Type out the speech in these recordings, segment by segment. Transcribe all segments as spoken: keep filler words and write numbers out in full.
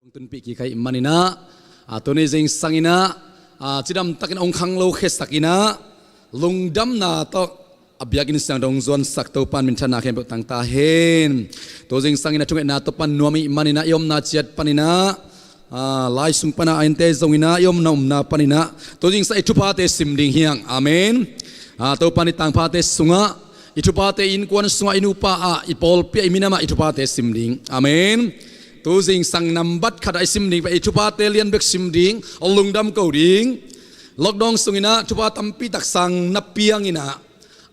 Hong tunpih kik ahih manin ah, a, tuni zingsang in ah, a, cidamtakin hong khanglo khiasak in ah, lungdamna tawh a biakinn siangtho hong zuansak Topa in minthanna khempeuh tang ta hen. Tu zingsang in ah thungetna tawh pan nuam ahih manin ah, i omna ciat panin ah, a, lai sung pan a ente zong in ah, i omna omna panin ah, tu zingsang i thuphate sim ding hi hang. Amen. A, Topa in i tangphate sungah, i thuphate, i innkuan sungah, i nupa ah, i pawlpi ah, i minam ah i thuphate sim ding. Amen. Tu zingsang nambat khat ah i sim ding pen, i thuphate lian bek sim ding, lungdam ko ding. Lockdown sung in ah thupha tampi tak sang na piang in ah,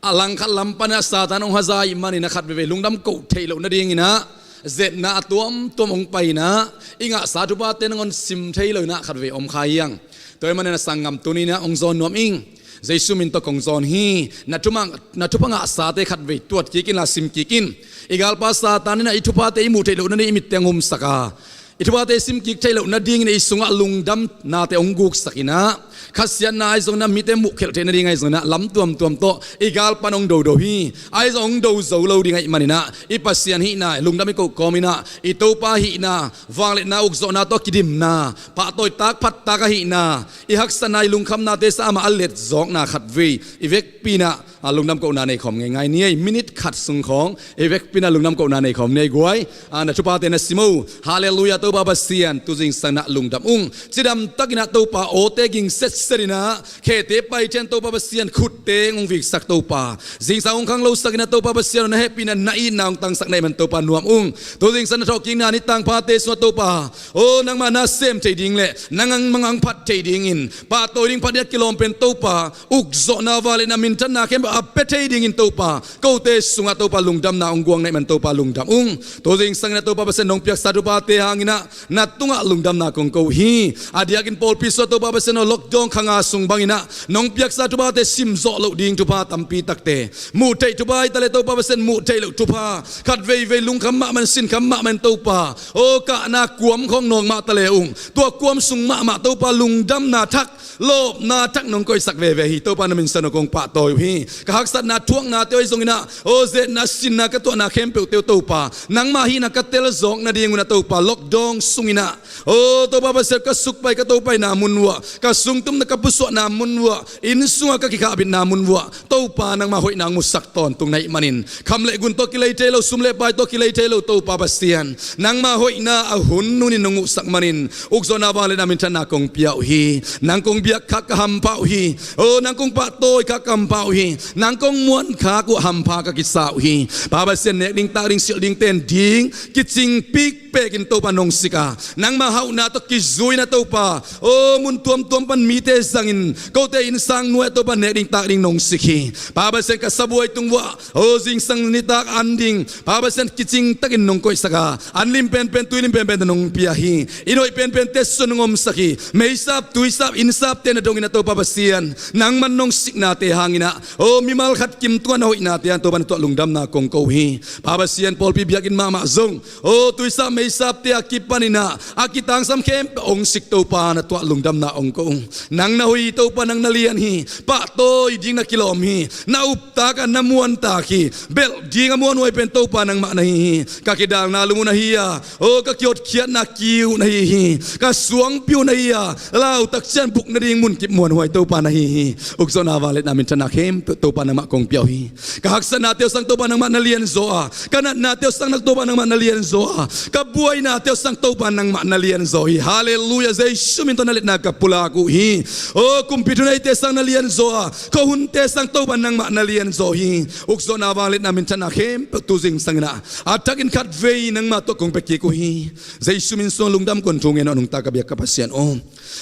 a langkhat lam pan ah Satan hong haza ahih manin ah khat veivei lungdam ko theih loh nading in ah, zetna a tuamtuam hong pai in ah, i ngahsa thuphate nangawn sim thei lo in ah khat veivei om kha hi hang. Tua ahih manin ah sanggam, tuni in ah hong zawn nuam ing. Jesu min tawh kong zawn hi. Na thupha, na thupha ngahsate khat vei tuat kik inla sim kik in. I galpa Satan in ah i thuphate i muh theih loh nading i mitte hong humsak a, i thuphate i sim kik theih loh nading in ah i sungah lungdamnate hong guksak in ah, khasiatna ahi zongin ah mite muh khelh theih nading ahi zongin ah lam tuamtuam tawh i galpa in hong dodo hi. Ahi zong hong do zo lo ding ahih manin ah, i Pasian hihna lungdam i koh kawm in ah, i Topa hihna, vangliatna ukzawhna tawh kidimna, pahtawi tak phat tak ahihna, i haksatna, i lungkhamnate sang amah a letzawkna khat vei i vekpi in ah, a, lungdam kohna nei khawm ngeingai ni ei. Minit khat sung khawng i vekpi in ah lungdam kohna nei khawm ni ei guai. A, na thuphate na sim o. Halleluiah, Topa Pasian, tu zingsang in ah lungdam ung. Cidamtakin ah Topa, awte ging setset in ah, khete paithei in Topa Pasian, khutte hong viksak Topa, zingsang hong khanglosak in ah Topa Pasian, na hehpihna, na itna hong tangsak na hih man Topa nuam ung. Tu zingsang na thawhkikna nitak phate sungah Topa, o, nangmah na sem thei ding le nang hong mang hong phat thei dingin, pahtawi ding phat ding a kilawm pen Topa, ukzawhna, vangliatna, minthanna khempeuh a pia thei dingin Topa, kote sungah Topa lungdamna hong guang na hih man Topa lungdam ung. Tu zingsang in ah Topa Pasian, nong piaksa thuphate hangin ah na tungah lungdamna kong ko hi. A diakin pawlpi sungah Topa Pasian aw, lockdown kha nga sung bangin ah nong piaksa thuphate sim zawh loh ding thupha tampi takte, muh theih thupha hi ta leh Topa Pasian, muh theih loh thupha, khat veivei lungkham mahmah in, sinkham mahmah in Topa, o, kahna kuam khawng nawk mah ta leh ung, tua kuam sung mahmah Topa lungdamna thak, lawpna thak nong koihsak veve hi. Topa na min sang nong kong pahtawi uh hi. Ka haksatna thuaknate uh ahi zongin ah, o, zetna sinna ka tuahna khempeuhte uh Topa, nangmah hihna ka telzawk nadingun ah Topa, lockdown sungin ah, o, Topa Pasian, ka sukpai ka topaina mun uah, ka sungtumna ka pusuahna mun uah, inn sungah ka kikhahbitna mun uah, Topa nangmah hoihna hong musak tawntung na hih manin, kham le gun tawh kilei thei lo, sum le pai tawh kilei thei lo Topa Pasian, nangmah hoihna a hun nunin nong muhsak manin, ukzawhna, vangliatna, minthanna kong pia uh hi. Nang kong biak khak ka hampha uh hi. O, nang kong pahtawi khak ka hampha uh hi. Nang kong muan khak uh hampha ka kisa uh hi. Pa Pasian, nek ding, tak ding, silh ding, ten ding kicing pikpek in Topa nong sik a, nangmah hauhna tawh kizui in ah Topa, o, mun tuamtuam pan mite zangin, kote innsang nuai ah Topa nek ding, tak ding nong sik hi. Pa Pasian, ka sabuai tung uah, o, zingsang nitak an ding, Pa Pasian, kicing takin nong koihsak a, an lim penpen, tui lim penpen tawh nong pia hi. Inn hoih penpente sung nong omsak hi. Meisap, tuisap, innsapte na dongin ah Topa Pasian, nangman nong siknate hangin ah, o, mimal khat kim tungah na hoihnate hang Topa na tuah lungdamna kong ko uh hi. Pa Pasian, pawlpi biakinn mahmah zong, o, tuisap meisapte a kipanin ah, a kitangsam khempeuh hong sik Topa na tuah lungdamna hong ko ung. Nang na hoih hi Topa, nang na lian hi. Pahtawi ding na kilawm hi. Na uptak a na muantak hi. Belh ding a muanhuai pen Topa nangmah na hi hi. Ka kidalna lum uh na hi a, o, ka kihotkhiatna kiu na hi hi. Ka suangpi uh na hi a, lautak ciang buk nading munkip muanhuai Topa na hi hi. Ukzawhna, vangliatna, minthanna khempeuh Topa nangmah kong pia uh hi. Ka haksatnate uh sang Topa nangmah na lianzaw a, ka natnate uh sang Topa nangmah na lianzaw a, ka buainate uh sang Topa nangmah na lianzaw hi. Halleluiah, Jesu min tawh na liatna ka pulak uh hi. O, kumpi thuneite sang na lianzaw a, khuahunte sang Topa nangmah na lianzaw hi. Ukzawhna, vangliatna, minthanna khempeuh tu zingsang in ah, a thakin khat vei nangmah tawh kong pia kik uh hi. Jesu min sung lungdam kong thu ngen uh a, nungta ka biak ka Pasian aw.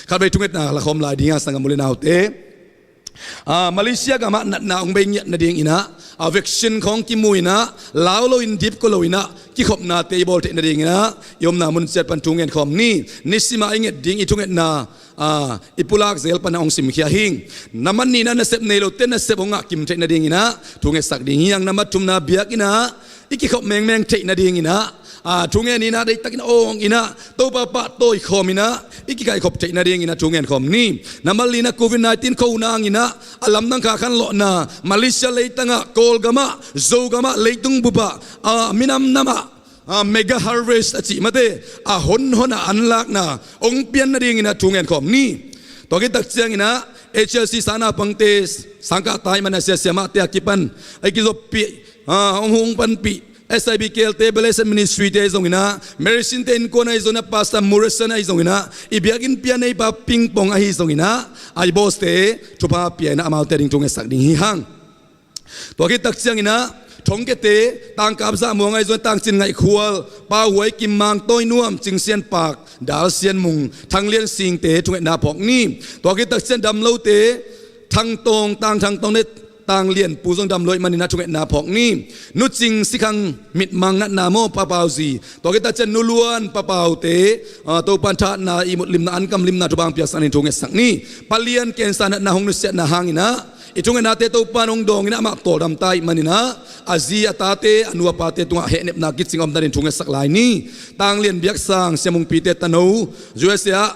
Khat vei thungetna lakhawm lai ding a, sanggam u le naute. A, Malaysia gamah natna hong bei ngiat nadingin ah, a, vaccine khawng kimu in ah, lau loin, dipkua loin ah, kikhopnate i bawl theih nadingin ah, i omna mun ciat pan thu ngen khawm ni. Nisim a i nget ding i thungetna, a, i pulak zel pan ah hong simkhia hi ing. Nambat nihna, nasep nei lote nasep hong ngah kim theih nadingin ah thu ngetsak ding hi hang. Nambat thumna, biakinn ah i kikhop mengmeng theih nadingin ah, a, thu ngen in ah, deihtakin awng in ah, Topa pahtawi khawm in ah, i kikaihkhop theih nadingin ah thu ngen khawm ni. Nambat lina, Covid nineteen khona hangin ah a lamdang kha khanlawhna, Malaysia leitangah, Kawlgamah, Zogamah, leitung bupah, a, minam namah a, mega harvest a cih mate, a honhon a anlakna hong pian nadingin ah thu ngen khawm ni. Tua khit tak ciangin ah H L C sangnaupangte sangkah tai man a sia siamahte a kipan a kizoppih, a, hong hong panpih S I B K L te, Blessed Ministry te ahi zongin ah, Mary Sin te innkuan ahi zongin ah, Pastor Morrison ahi zongin ah, i biakinn pianeipa Pingpong ahi zongin ah, a i boss te thupha pia in ah amaute ding thu ngetsak ding hi hang. Tua khit tak ciangin ah Thongkete, Tangkap Zahmuang ahi zongin ah, Tangcin Ngaihkhual, Pa Huai Kim, Mang Tawi Nuam, Cing Sian Pak, Dal Sian Mung, Thang Lian Sing te thungetna phawk ni. Tua khit tak ciang damlote, Thang Tawng, Tang Thang Tawng le Tang Lian Pu zong damlo ahih manin ah thungetna phawk ni. Nu Cing Sikhang, Mitmang natna maw, Pa Pau zi. Tua khit tak ciang Nu Luan, Pa Pau te, a, Topan thahatna, ihmut limna, ankam limna, thupha hong piaksak nadingin thu ngetsak ni. Pa Lian cancer natna hong nusiatna hangin ah i thungetnate Topan hong dawngin ah amah tawldam ta ahih manin ah a zi a tate, a nu a pate tungah hehnepna kicing om nadingin thu ngetsak lai ni. Tang Lian Biak Sang, Sia Mung Pi te tano, U S A ah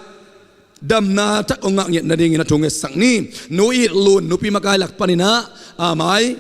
damna thak hong ngah ngiat nadingin ah thu ngetsak ni. Nu It Lun, nupi makai lak panin ah, a mai,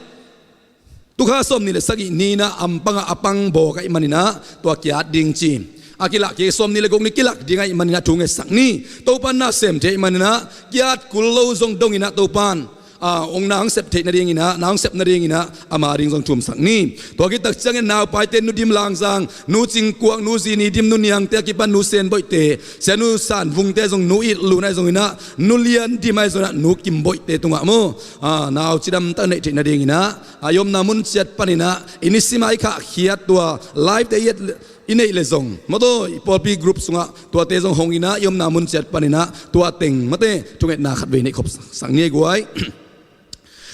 tukha sawmnih le sagih ni-in ah ampang ah a pang bawk ahih manin ah tua ki-at ding ci. A kilak kik sawmnih le guk ni kilak ding ahih manin ah thu ngetsak ni. Topan na sem thei ahih manin ah ki-at kul lo zong dongin ah Topan, a, hong na hong sep theih nadingin ah, na hong sep nadingin ah ama ding zong thumsak ni. Tua khit tak ciangin naupaite Nu Dim Langzang, Nu Cing Kuak, Nu Zi Ni Dim, Nu Niang te a kipan Nu Sen Boih te, Sia Nu San Vung te zong, Nu It Lun ahi zongin ah, Nu Lian Dim ahi zongin ah, Nu Kim Boih te tungah maw, a, nau cidamtak neih theih nadingin ah, a, i omna mun ciat panin ah i nisim a i khahkhiat tua live te i et, i neih le zong, maw, tua i pawlpi group sungah tuate zong hong in ah i omna mun ciat panin ah tua teng, mate, thungetna khatvei neih khop sak, sak ni ei guai.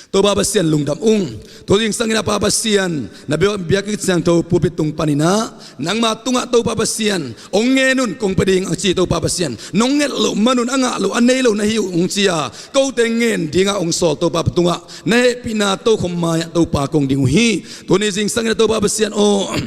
Topa Pasian lungdam ung. Tu zingsangin ah Pa Pasian, na biak, biakinn siangtho pulpit tung panin ah nangma tungah Topa Pasian hong ngen un, kong pia ding a ci Topa Pasian, nong nget loh man un a ngah loh a nei lo na hi uh hong ci a, kote ngen dingah hong sawl Topa tungah na hehpihna tokhom mai-ah Topa kong ding uh hi. Tuni zingsangin ah Topa Pasian aw,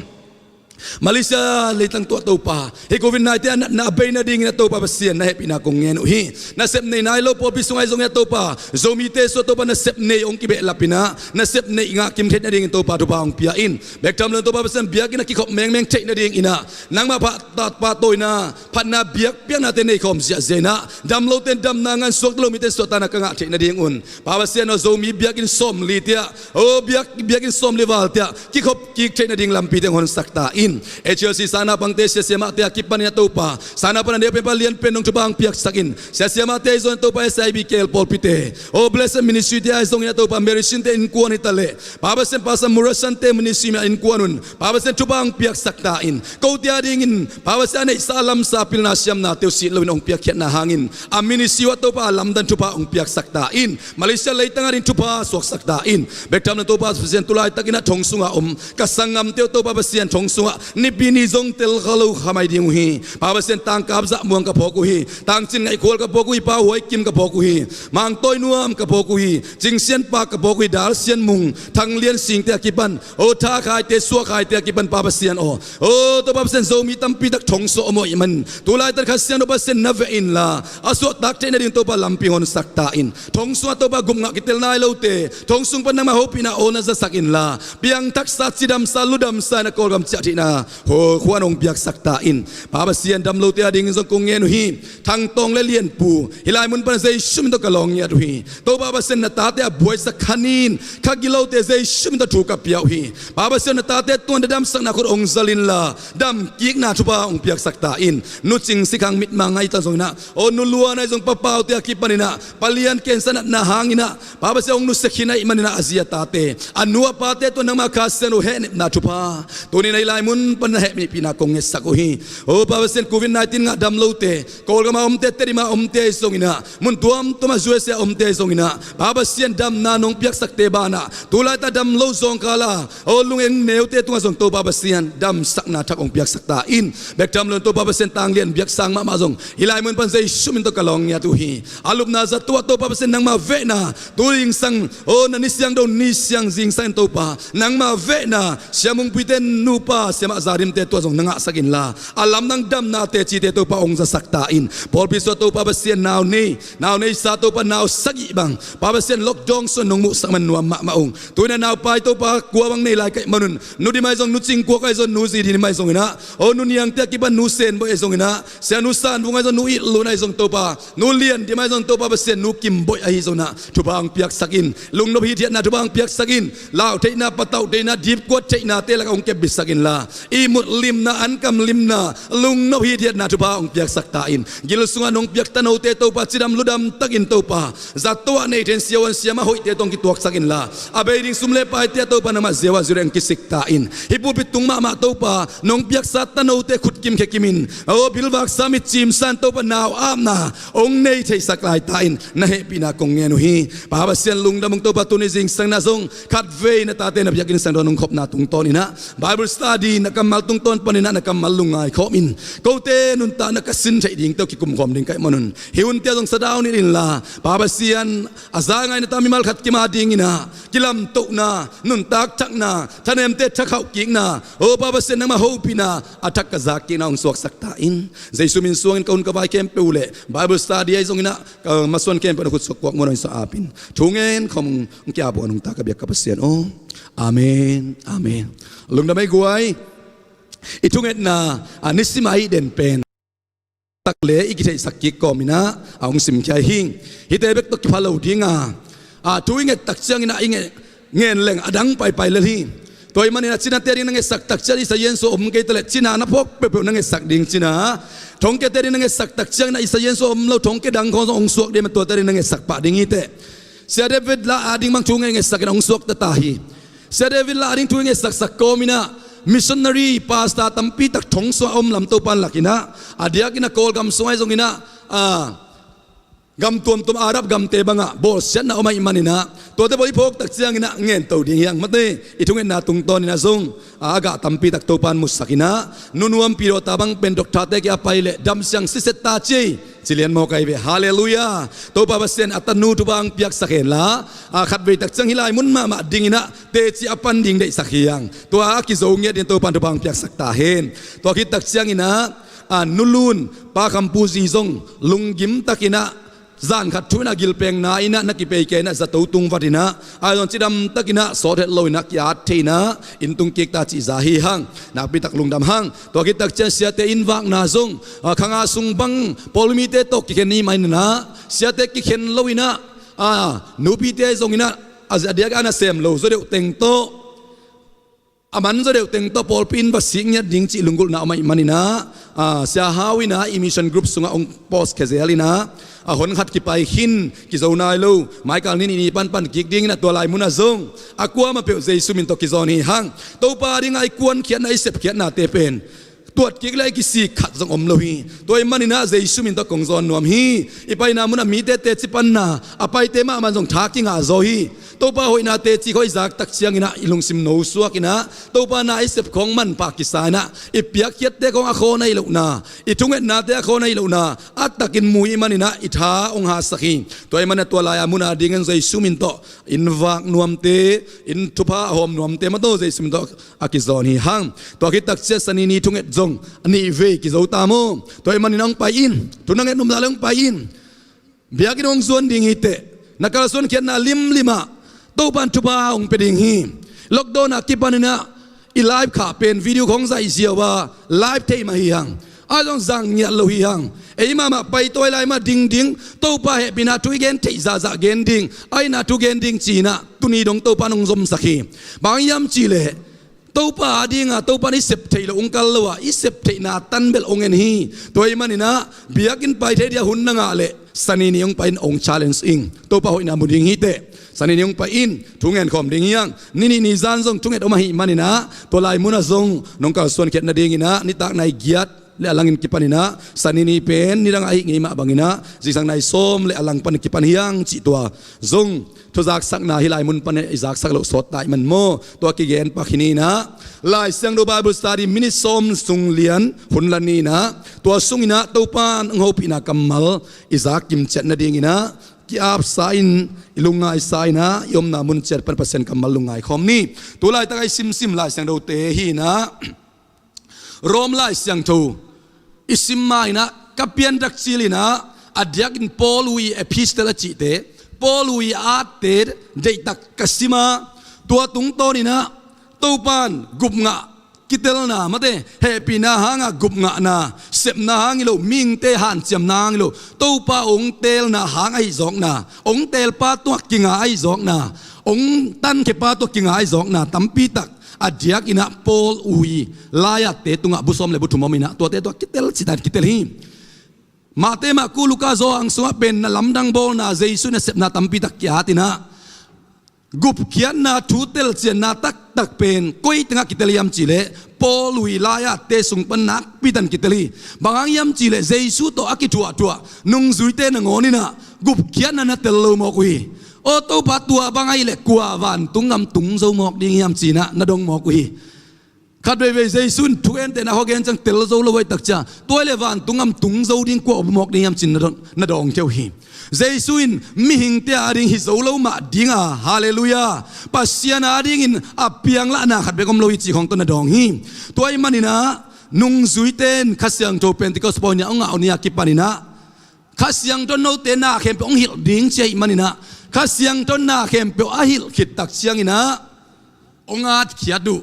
Malaysia leitang tuah Topa, hih Covid nineteen a natna a bei nadingin ah Topa Pasian na hehpihna kong ngen uh hi. Na sep nei nai lo pawlpi sung ahi zongin ah Topa, Zomite sungah Topa na sep nei hong kibehlap in ah, na sep nei ngah kim theih nadingin Topa thupha hong pia in. Bek tham lo-in Topa Pasian biakinn a kikhop mengmeng theih nadingin ah nangmah phat, phattawina, phatna biakpiaknate nei khawm ziahziah in ah, damlote in damna ngah, suakta lo mite in suahtakna ka ngah theih nadingun, Pa Pasian aw, Zomi biakinn sawmli tiah, aw, biak, biakinn sawmli val tiah kikhop kik theih nading lampite hong honsak ta in. H L C sangnaupangte, sia siamahte a kipanin ah Topa, sangnaupang a neu pen, pa lian pen nong thupha hong piaksak in. Sia siamahte ahi zongin ah Topa, S I B K L pawlpite, aw, Blessed Ministry te ahi zongin ah Topa, Mary Sin te innkuan hi ta leh, Pa Pasian, Pastor Murasan te ministry mah innkuan un, Pa Pasian, thupha hong piaksak ta in. Kote a dingin, Pa Pasian, a neihsa a lamsa pilna siamnate uh sit loin hong piakkhiatna hangin, a ministry uh ah Topa, a lamdang thupha hong piaksak ta in. Malaysia leitang a ding thupha suaksak ta in. Bek tham lo-in Topa Pasian, tu laitakin ah thong sungah om ka sanggamte uh Topa Pasian, thong sungah Nipi ni zong tel kha lo kha mai ding uh hi. Pa Pasian, Tangkap Zahmuang ka phawk uh hi. Tangcin Ngaihkhual ka phawk uh hi. Pa Huai Kim ka phawk uh hi. Mang Tawi Nuam ka phawk uh hi. Cing Sian Pak ka phawk uh hi. Dal Sian Mung, Thang Lian Sing te a kipan, aw, Tha Khai te, Suak Khai te a kipan, Pa Pasian aw, aw, Topa Pasian, Zomi tampi tak thong sungah om uh ahih man, tu laitak Kha Siangtho Pasian na veh inla, a suahtak theih nading Topa lampi hong honsak ta in. Thong sungah Topa gupngah kitel nai lote, thong sung pan nangmah hopihna aw na zasak inla, piangthaksa, cidamsa, ludamsa in a Kawlgam ciah theihna, aw, khuan hong piaksak ta in. Pa Pasian, damlote a dingin zong kong ngen uh hi. Thang Tawng le Lian Pu, hih lai mun pan Jesu min tawh ka lawng ngiat uh hi. Topa Pasian, na tate a buaisak kha ni in, kha gilote Jesu min tawh thu ka pia uh hi. Pa Pasian, na tate tungah na damsakna khut hong zal inla, damkikna thupha hong piaksak ta in. Nu Cing Sikhang, Mitmang ahi ta zongin ah, aw, Nu Luan ahi zong, Pa Pau te a kipanin ah, Pa Lian cancer natna hangin ah, Pa Pasian, hong nusia khin ahih manin ah, a zi a tate, a nu a pate tungah nangmah Kha Siangtho hehnepna thupha tuni-in ah hih lai mun pan na hehpihna kong ngetsak uh hi. Aw, Pa Pasian, Covid nineteen ngah damlote, Kawlgam a omte, Tedim a omte ahi zongin ah, mun tuamtuam ah U S A a omte ahi zongin ah, Pa Pasian, damna nong piaksakte banah, tu laitak damlo zawngkhal a, aw, lungeng neute tungah zong Topa Pasian, damsakna thak hong piaksak ta in. Bek tham lo-in Topa Pasian, Tang Lian Biak Sang mahmah zong hih lai mun pan Jesu min tawh ka lawng ngiat uh hi. A lupna zatuah Topa Pasian, nangmah vehna, tu zingsang, aw, na ni siangtho ni siang zingsang in Topa, nangmah vehna, Sia Mung Pi te nupa, Siamah Za Dim te tua zong na ngahsak inla, a lamdang damna tecite Topa hong zasak ta in. Pawlpi sungah Topa Pasian nau nei, nau neisa Topa nau sagih bang Pa Pasian lockdown sungah nong muhsak man nuam mahmah ung. Tu-in ah nau pai Topa kua bang nei lai ka hih manun, Nu Dim ahi zong, Nu Cing Kuak ahi zong, Nu Zi Dim ahi zong in ah, o Nu Niang te a kipan Nu Sen Bawi ahi zong in ah, Sia Nu San Vung ahi zong, Nu It Lun ahi zong Topa, Nu Lian Dim ahi zong Topa Pasian, Nu Kim Bawi ahi zong in ah thupha hong piaksak in. Lungnop hithiatna thupha hong piaksak in. Lau theihna, patauh theihna, dipkuat theihnate lakah hong kepbitsak inla, ihmut limna, ankam limna, lungnop hithiatna thupha hong piaksak ta in. Gil sungah nong piak tanote Topa cidam ludam takin Topa zato ah nei thei in, siavuan siamah hoihte tawh hong kituaksak inla, a bei ding sum le paite ah Topa nangmah ziau a zureng kisik ta in. Hih pulpit tung mahmah Topa nong piaksa tanote khutkim khekim in, o bilvaksa mitcimsa in Topa nau apna hong nei theisak lai ta in, na hehpihna kong ngen uh hi. Pa Pasian lungdam ung Topa, tuni zingsang in ah zong khatvei na tate na biakinn sangdawn hong khopna tungtawn in ah Bible study na kammal tungtawn panin ah na kammal lungngai khawm in, kote nuntakna ka sin theih ding tawh kikum khawm ding ka hih manun, hih hunte ah zong sa dau nit inla, Pa Pasian, a za ngai na ta mimal khat kim a dingin ah kilamtohna, nuntak thakna, thanemte thakhauh kikna, o Pa Pasian nangmah hopihna a thak ka zak kikna hong suaksak ta in. Jesu min suangin ka hun ka vai khempeuh le Bible study ahi zong in ah ka masuan khempeuh na khut sungah kuak muan hong sa ap in. Thu ngen khawm hong ki-ap uh a nungta ka biak ka Pasian aw. Amen. Amen. Lungdam ei guai. I thungetna a nisim a i den pen tak le i kitheihsak kik kawm in ah a hong simkhia hi. Hihte bek tawh kipha lo ding a, a thu i nget tak ciangin ah i nge-, ngen leng a dang paipai lel hi. Tua ahih manin ah cinate ding na ngetsak tak ciang Isaia in sua om kei ta leh cina na phawk peuhpeuh na ngetsak ding cina, thongkiate ding na ngetsak tak ciangin ah Isaia in sua om lo thongkia dang khawng zong hong suak ding, ma tuate ding na ngetsak pah ding hi teh. Sia David la a ding bang thu ngetngetsak in ah hong suakta ta hi. Sia David la a ding thu i ngetsaksak kawm in ah missionary, pastor tampi tak thong sungah a om lam Topa in lak in ah, a diakin a Kawlgam sung ahi zong in ah, a, gam tuamtuam Arab gamte bangah bawlsiatna om ahih manin ah, tuate bawl i phawk tak ciangin ah ngen to ding hi hang. Mate, i thungetna tungtawn in ah zong, a, a gah tampi tak Topa in musak in ah, Nu Nuam Pi Dawta bang pen doctor-te kiang a pai leh damsiang siset ta ci ei, ci lian mawk ahi ve. Halleluiah. Topa Pasian a tanu thupha hong piaksak hen la, a, khatvei tak ciang hih lai mun mahmah ding in ah teci a pan ding deihsak hi hang. Tua a kizo ngiat ding Topa in thupha hong piaksak ta hen. Tua khit tak ciangin ah, a, Nu Lun, Pa Kham Pu zi zong lunggim takin ah zan khat thu in ah gilpengna in ah na kipei kei in ah zato tung vat in ah, a, zong cidam takin ah sawt het lo in ah ki-at thei in ah inn tung kik ta cih za hi hang. Nakpi tak lungdam hang. Tua khit tak ciang siate inn vakna zong, a, khang a sung bang pawlpi mite tawh kikhen hi mah in ah, siate kikhen lo in ah, a, nupite zong in ah, a, a diak a na sem lo zaw deuh teng tawh, a man zaw deuh teng tawh pawlpi inn va sik ngiat ding cih lunggulhna om ahih manin ah, a, Sia Hau in ah i mission group sungah hong post khia zel in ah, a, hon khat kipai khin, kizo nai lo, maikal ni nih ni pan pan kik ding in ah tua lai mun ah zong a kuamah peuh Jesu min tawh kizawn hi hang. Topa ding a i kuankhiatna, i sepkhiatnate pen tuat kik le a i kisik khat zong om lo hi. Tua ahih manin ah Jesu min tawh kong zawn nuam hi. I paina mun ah mite teci panna, a paite mahmah in zong tha kingah zaw hi. Topa hoihna teci khawng i zak tak ciangin ah i lungsim no suak in ah, Topa na i sep khawng manpha kisa in ah, i piakkhiatte khawng a khaw na hih lohna, i thungetnate a khaw na hih lohna a takin mu ahih manin ah i tha hong hatsak hi. Tua ahih manin ah tua lai a mun a dingin Jesu min tawh inn vak nuamte, inn thupha a hawm nuamte mah tawh Jesu min tawh a kizawn hi hang. Tua khit tak ciang Sanini thunget zong a nih vei kizo ta maw. Tua ahih manin ah hong pai in, thu na nget nop lai leh hong pai in. Biakinn hong zuan ding hi teh. Na kalsuan khiatna limlim ah Topa in thupha hong pia ding hi. Lockdown a kipan in ah i live khah pen video khawng zaih ziau a live thei mah hi hang. A zong zang ngiat lo hi hang. Ei mahmah pai tawi lai mah ding ding, Topa hehpihna thu i gen theih zahzah gen ding, a itna thu gen ding ci in ah tuni dong Topa in hong zomsak hi. Bang hiam cih leh Topa a ding a Topa in i sep theih loh hong kal lo a, i sep theihna tan bel hong en hi. Tua ahih manin ah biakinn pai thei ding a hun na ngah leh Sanini hong pai in hong challenge ing. Topa hoihna mu ding hi teh. Sanini hong pai in thu ngen khawm ding hi hang. Ni nih ni zan zong thunget om ahih manin ah tua lai mun ah zong nong kalsuan khiat nadingin ah nitak nai giat le a langin kipan in ah, Sanini pen nidang a hih ngei mah bangin ah zingsang nai sawm le a lang pan kipan hi hang cih tua zong thuzaksakna hih lai mun pan i zaksak loh sawt ta ahih man maw. Tua kigen pak hi ni in ah, Lai Siangtho Bible study minute sawm sung lian hun la ni in ah, tua sungin ah Topa in hong hopihna kammal i zak kimciat nadingin ah ki-apsa in, i lungngaisa in ah, i omna mun ciat pan Pasian kammal lungngai khawm ni. Tu laitak a i simsim Lai Siangthote hi in ah, Rom Lai Siangtho i sim ma-in ah ka pianthak cil-in ah, a diakin Paul ii epistle a cihte, Paul ii a atte deihtak ka sim a, tua tungtawnin ah Topan gupngah kitelna, mate, hehpihna hanga gupngahna, sepna hang hi lo, mihingte hanciamna hang hi lo, Topa hong teelna hang ahi zawkna, hong teelpa tungah kinga ahi zawkna, hong tankhia pa tungah kinga ahi zawkna tampi tak a diakin ah Paul ii lai-atte tungah bu sawm le bu thum om in ah, tuate tungah kitel citan kitel hi. Matthai, Marka, Luka, Johan sungah pen na lamdang bawlna, Jesu nasepna tampi tak ki-at in ah, gupkhiatna thu telcianna taktak pen koi tengah kitel hiam cih leh, Paul ii lai-atte sung pan nakpi tan kitel hi. Bang hang hiam cih leh Jesu tawh a kithuahthuah nungzuite nangawn in ah gupkhiatna na tel lo mawk uh hi. Aw Topa, tua bang ahih leh kua vantung gam tung zo mawk ding hiam ci-in ah na dong mawk uh hi. Khatveivei Jesu in thugente na hong gen ciang tel zo lo ahih tak ciang, tua ahih leh vantung gam tung zo ding kua om mawk ding hiam ci-in na dong, na dong khia uh hi. Jesu in mihingte ading hi zo lo mah ding a, halleluiah, Pasian adingin a pianglahna khat bek om lo hi cih khawng tawh na dawng hi. Tua ahih manin ah nungzuite in Kha Siangtho Pentecost pawi ni-a hong ngah uh ni-a kipanin ah, Kha Siangtho in note na khempeuh hong hilh ding ci ahih manin ah, Kha Siangtho in na khempeuh a hilh khit tak ciangin ah hong atkhiat uh.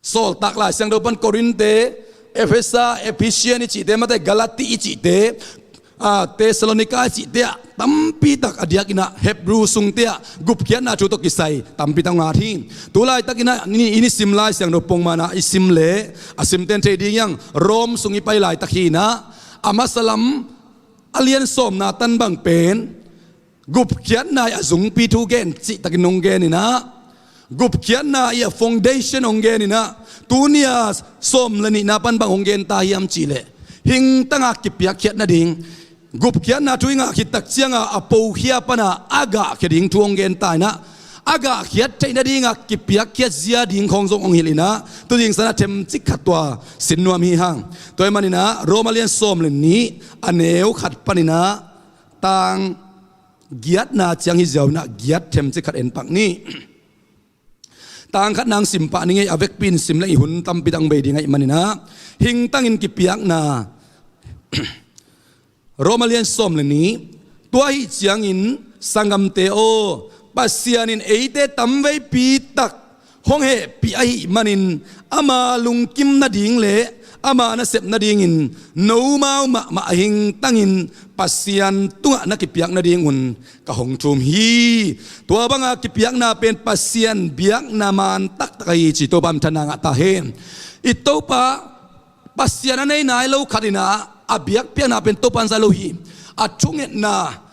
Sawltak Lai Siangtho pan Korinth te, Efesa, Ephesians i cihte, mate, Galati i cihte, a, Thessalonica i cihte ah tampi tak, a diakin ah Hebrew sungte ah gupkhiatna thu tawh kisai tampi tak hong at hi. Tu laitakin ah ni, i nisim Lai Siangtho pongman ah i sim leh a simte in thei ding hi hang, Rom sung i pai laitak hi in ah, a masa lam a lian sawmna tan bang pen gupkhiatna ii a zungpi thu gen cihtakin hong gen in ah, gupkhiatna ii a foundation hong gen in ah, tuni-a sawm le nihna pan bang hong gen ta hiam cih leh, hingtanga kipiakkhiat nading, gupkhiatna thu i ngah khit tak cianga a pokhia pana a gahkhia ding thu hong gen ta in ah, a gahkhiat theih nadinga kipiakkhiat zia ding khawng zong hong hilh in ah, tu zingsang a themcik khat tua sin nuam hi hang. Tua ahih manin ah Rom a lian sawm le nih, a neu khat panin ah tang giatna ciang hi ziau in ah, giat themcik khat en pak ni. Tang khat nang sim pah ni ngei, a vekpi in sim leng i hun tampi tak hong bei ding ahih manin ah, hingtangin kipiakna. Rom a lian sawm le nih. Tua ahih ciangin sanggamte aw, Pasian in eite tamveipi tak hong hehpih ahih manin, ama lungkim nading le ama nasep nadingin nomau mahmah a hingtangin Pasian tungah na kipiak nadingun ka hong thum hi. Tua banga kipiakna pen Pasian biakna man taktak ahi ci Topa minthanna ngah ta hen. I Topa Pasian a nei nai lo khat in ah a biakpiakna pen Topa in za lo hi. A thungetna,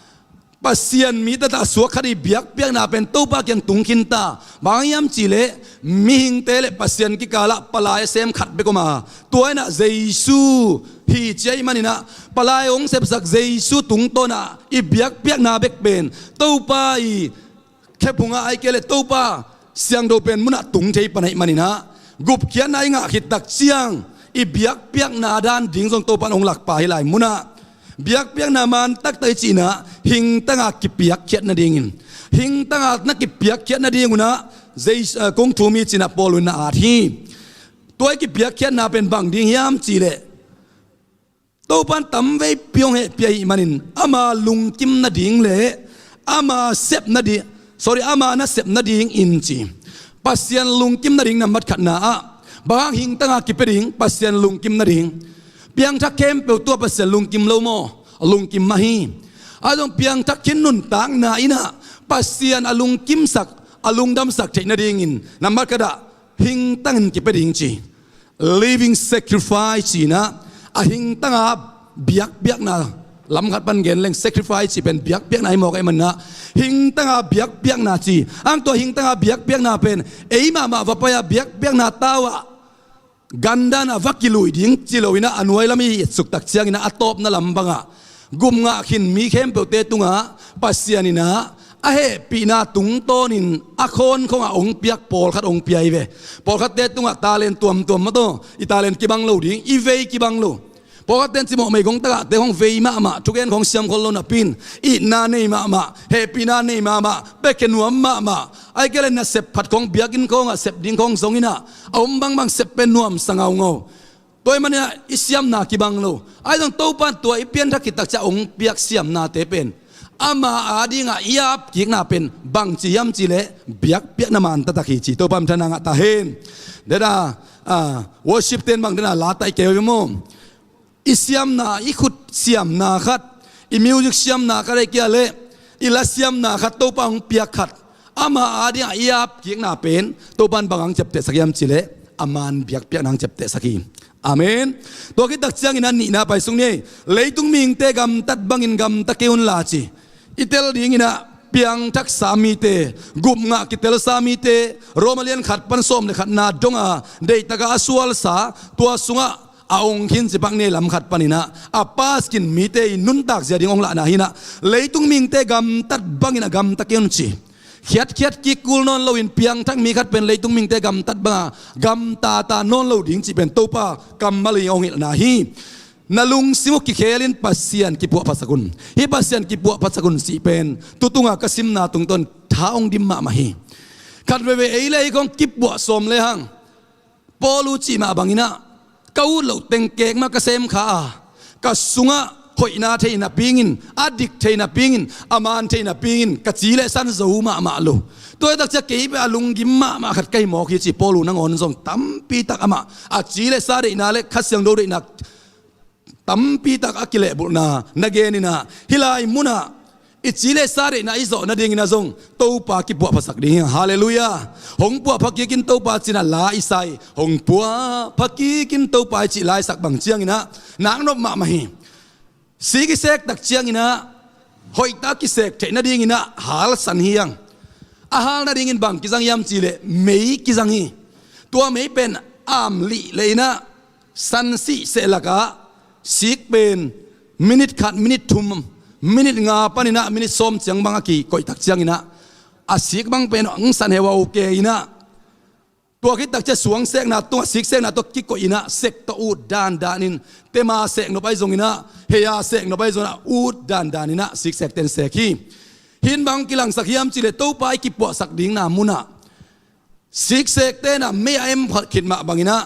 Pasian mi taktak suak khat ii biakpiakna pen Topa kiang tung khin ta. Bang hiam cih leh mihingte le Pasian kikalah palai a sem khat bek om a, tua in ah Jesu hi ci ahih manin ah, palai hong sepsak Jesu tungtawn ah i biakpiakna bek pen Topa ii khephung ah, ahih kei leh Topa siangtho pen mun ah tung thei pan ahih manin ah, gupkhiatna i ngah khit tak ciang i biakpiakna dan ding zong Topa in hong lak pah hi lai mun ah. Biakpiakna man taktak i cih in ah, hingtanga kipiakkhiat nadingin, hingtanga na kipiakkhiat nadingun ah Jesu, eh, kong thum hi ci-in ah Paul in na at hi. Tua i kipiakkhiatna pen bang ding hiam cih leh, Topa in tamveipi hong hehpih ahih manin, ama lungkim nading le ama sep nading, sorry, ama nasep nadingin ci. Pasian lungkim nading nambat khatna ah, bang hang hingtanga kipia ding, Pasian lungkim nading. Piangthak khempeuh tua Pasian lungkim lo maw? Lungkim mah hi. A zong piangthak khin nuntakna in ah Pasian a lungkimsak, a lungdamsak theih nadingin nambat khat ah hingtangin kipia ding ci. Living sacrifice ci-in ah, a hingtanga biakpiakna, lam khat pan gen leng sacrifice cih pen biakpiakna hi mawk ahih manin ah, hingtanga biakpiakna ci. Ang tua hingtanga biakpiakna pen ei mahmah va pai-a biakpiakna tau ah gandan ah va kilui ding ci lo in ah, a nuai lam i etsuk tak ciangin ah, a tawpna lam bangah gupngah khin mi khempeuhte tungah Pasian in ah a hehpihna tungtawnin a khawnkhongah hong piak pawlkhat hong pia hi ve. Pawlkhatte tungah talent tuamtuam mah tawh, i talent kibang lo ding, i vei kibang lo. Pawlkhat ten cimawh meigong tagahte khong vei mahmah, thugen khong siam khol lo napi in, itna nei mahmah, hehpihna nei mahmah, piakhia nuam mahmah, ahih kei leh nasep phat khong biakinn khong ah sep ding khong zong in ah, a om bangbang sep pen nuamsa ngaungau. Tua ahih manin ah i siamna kibang lo. Ahi zong Topa in tua i pianthak khit tak ciang hong piak siamnate pen ama adingah i apkikna pen bangci hiam cih leh biakpiakna man taktak hi ci. Topa minthanna ngah ta hen. Dada, ah, worship ten bang dada la taih kei uh maw. I siamna, i khut siamna khat, i music siamna khat, ahih kei leh i la siamna khat, Topa hong piak khat, ama adingah i apkikna pen Topa in bang hong ciaptehsak hiam cih leh a man biakpiakna hong ciaptehsak hi. Amen. Tua khit tak ciangin a nihna pai suk ni. Leitung mihingte gamtat bangin gamta kei unla ci. I tel dingin ah piangthaksa mite, gupngah kitelsa mite, Roma lian khat pan sawm le khatna dong a deihtak a a sualsa, tua sungah a ong khin ci pak ni. Lam khat panin ah a pass khin mite i nuntak zia ding ong lahna hi in ah, leitung mihingte gamtat bangin a gamta kei un ci. Khiatkhiat kik kul nawn loin piangthak mi khat pen leitung mihingte gamtat banga gamtata nawn lo ding cih pen Topa kammal in ong hilhna hi. Na lungsim uh kikhelin Pasian kipuahphatsak un. Hih Pasian kipuahphatsak un cih pen tutunga ka simna tungtawn tha ong dim mahmah hi. Khat veivei ei le ei khong kipuah sawm lehang, Paul uh cih mah bangin ah, ka ut loh teng kek mah ka sem kha a, ka sungah hoihna thei napi in, a dik thei napi in, a man thei napi in ka ci le san zo mahmah lo. Tua hi tak ciang kei pen a lunggim mahmah khat ka hi mawk hi ci. Paul uh nangawn zong tampi tak amah a ci le sa deihna le Kha Siangtho deihna tampi tak a kilehbulhna na gen in ah, hih lai munah i ci le sa deihna i zawh nadingin ah zong Topa kipuahphatsak ding hi. Halleluiah. Hong puahpha kikin Topa ci in ah la i sa hi. Hong puahpha kikin Topa i cih la i sak bang ciangin ah naknop mahmah hi. Sik i sek tak ciangin ah hoihtak kisek theih nadingin ah halsan hi hang. A hal nadingin bang kizang hiam cih leh mei kizang hi. Tua mei pen amlih leh in ah san sih seh lakah sik pen minit khat, minit thum, minit nga panin ah minit sawm ciang bang a kikoih tak ciangin ah a sik bang pen hong san heu a, okay in ah, tua khit tak ciang suang sekna tungah sik sekna tawh kikoih in ah sek tawh ut dandanin, tema sek nop ahi zongin ah, hei a sek nop ahi zongin ah ut dandanin ah sik sekte in sek hi. Hih in bang kilangsak hiam cih leh Topa i kipuahsak dingna munah sik sekte in ah mei a em khit mah bangin ah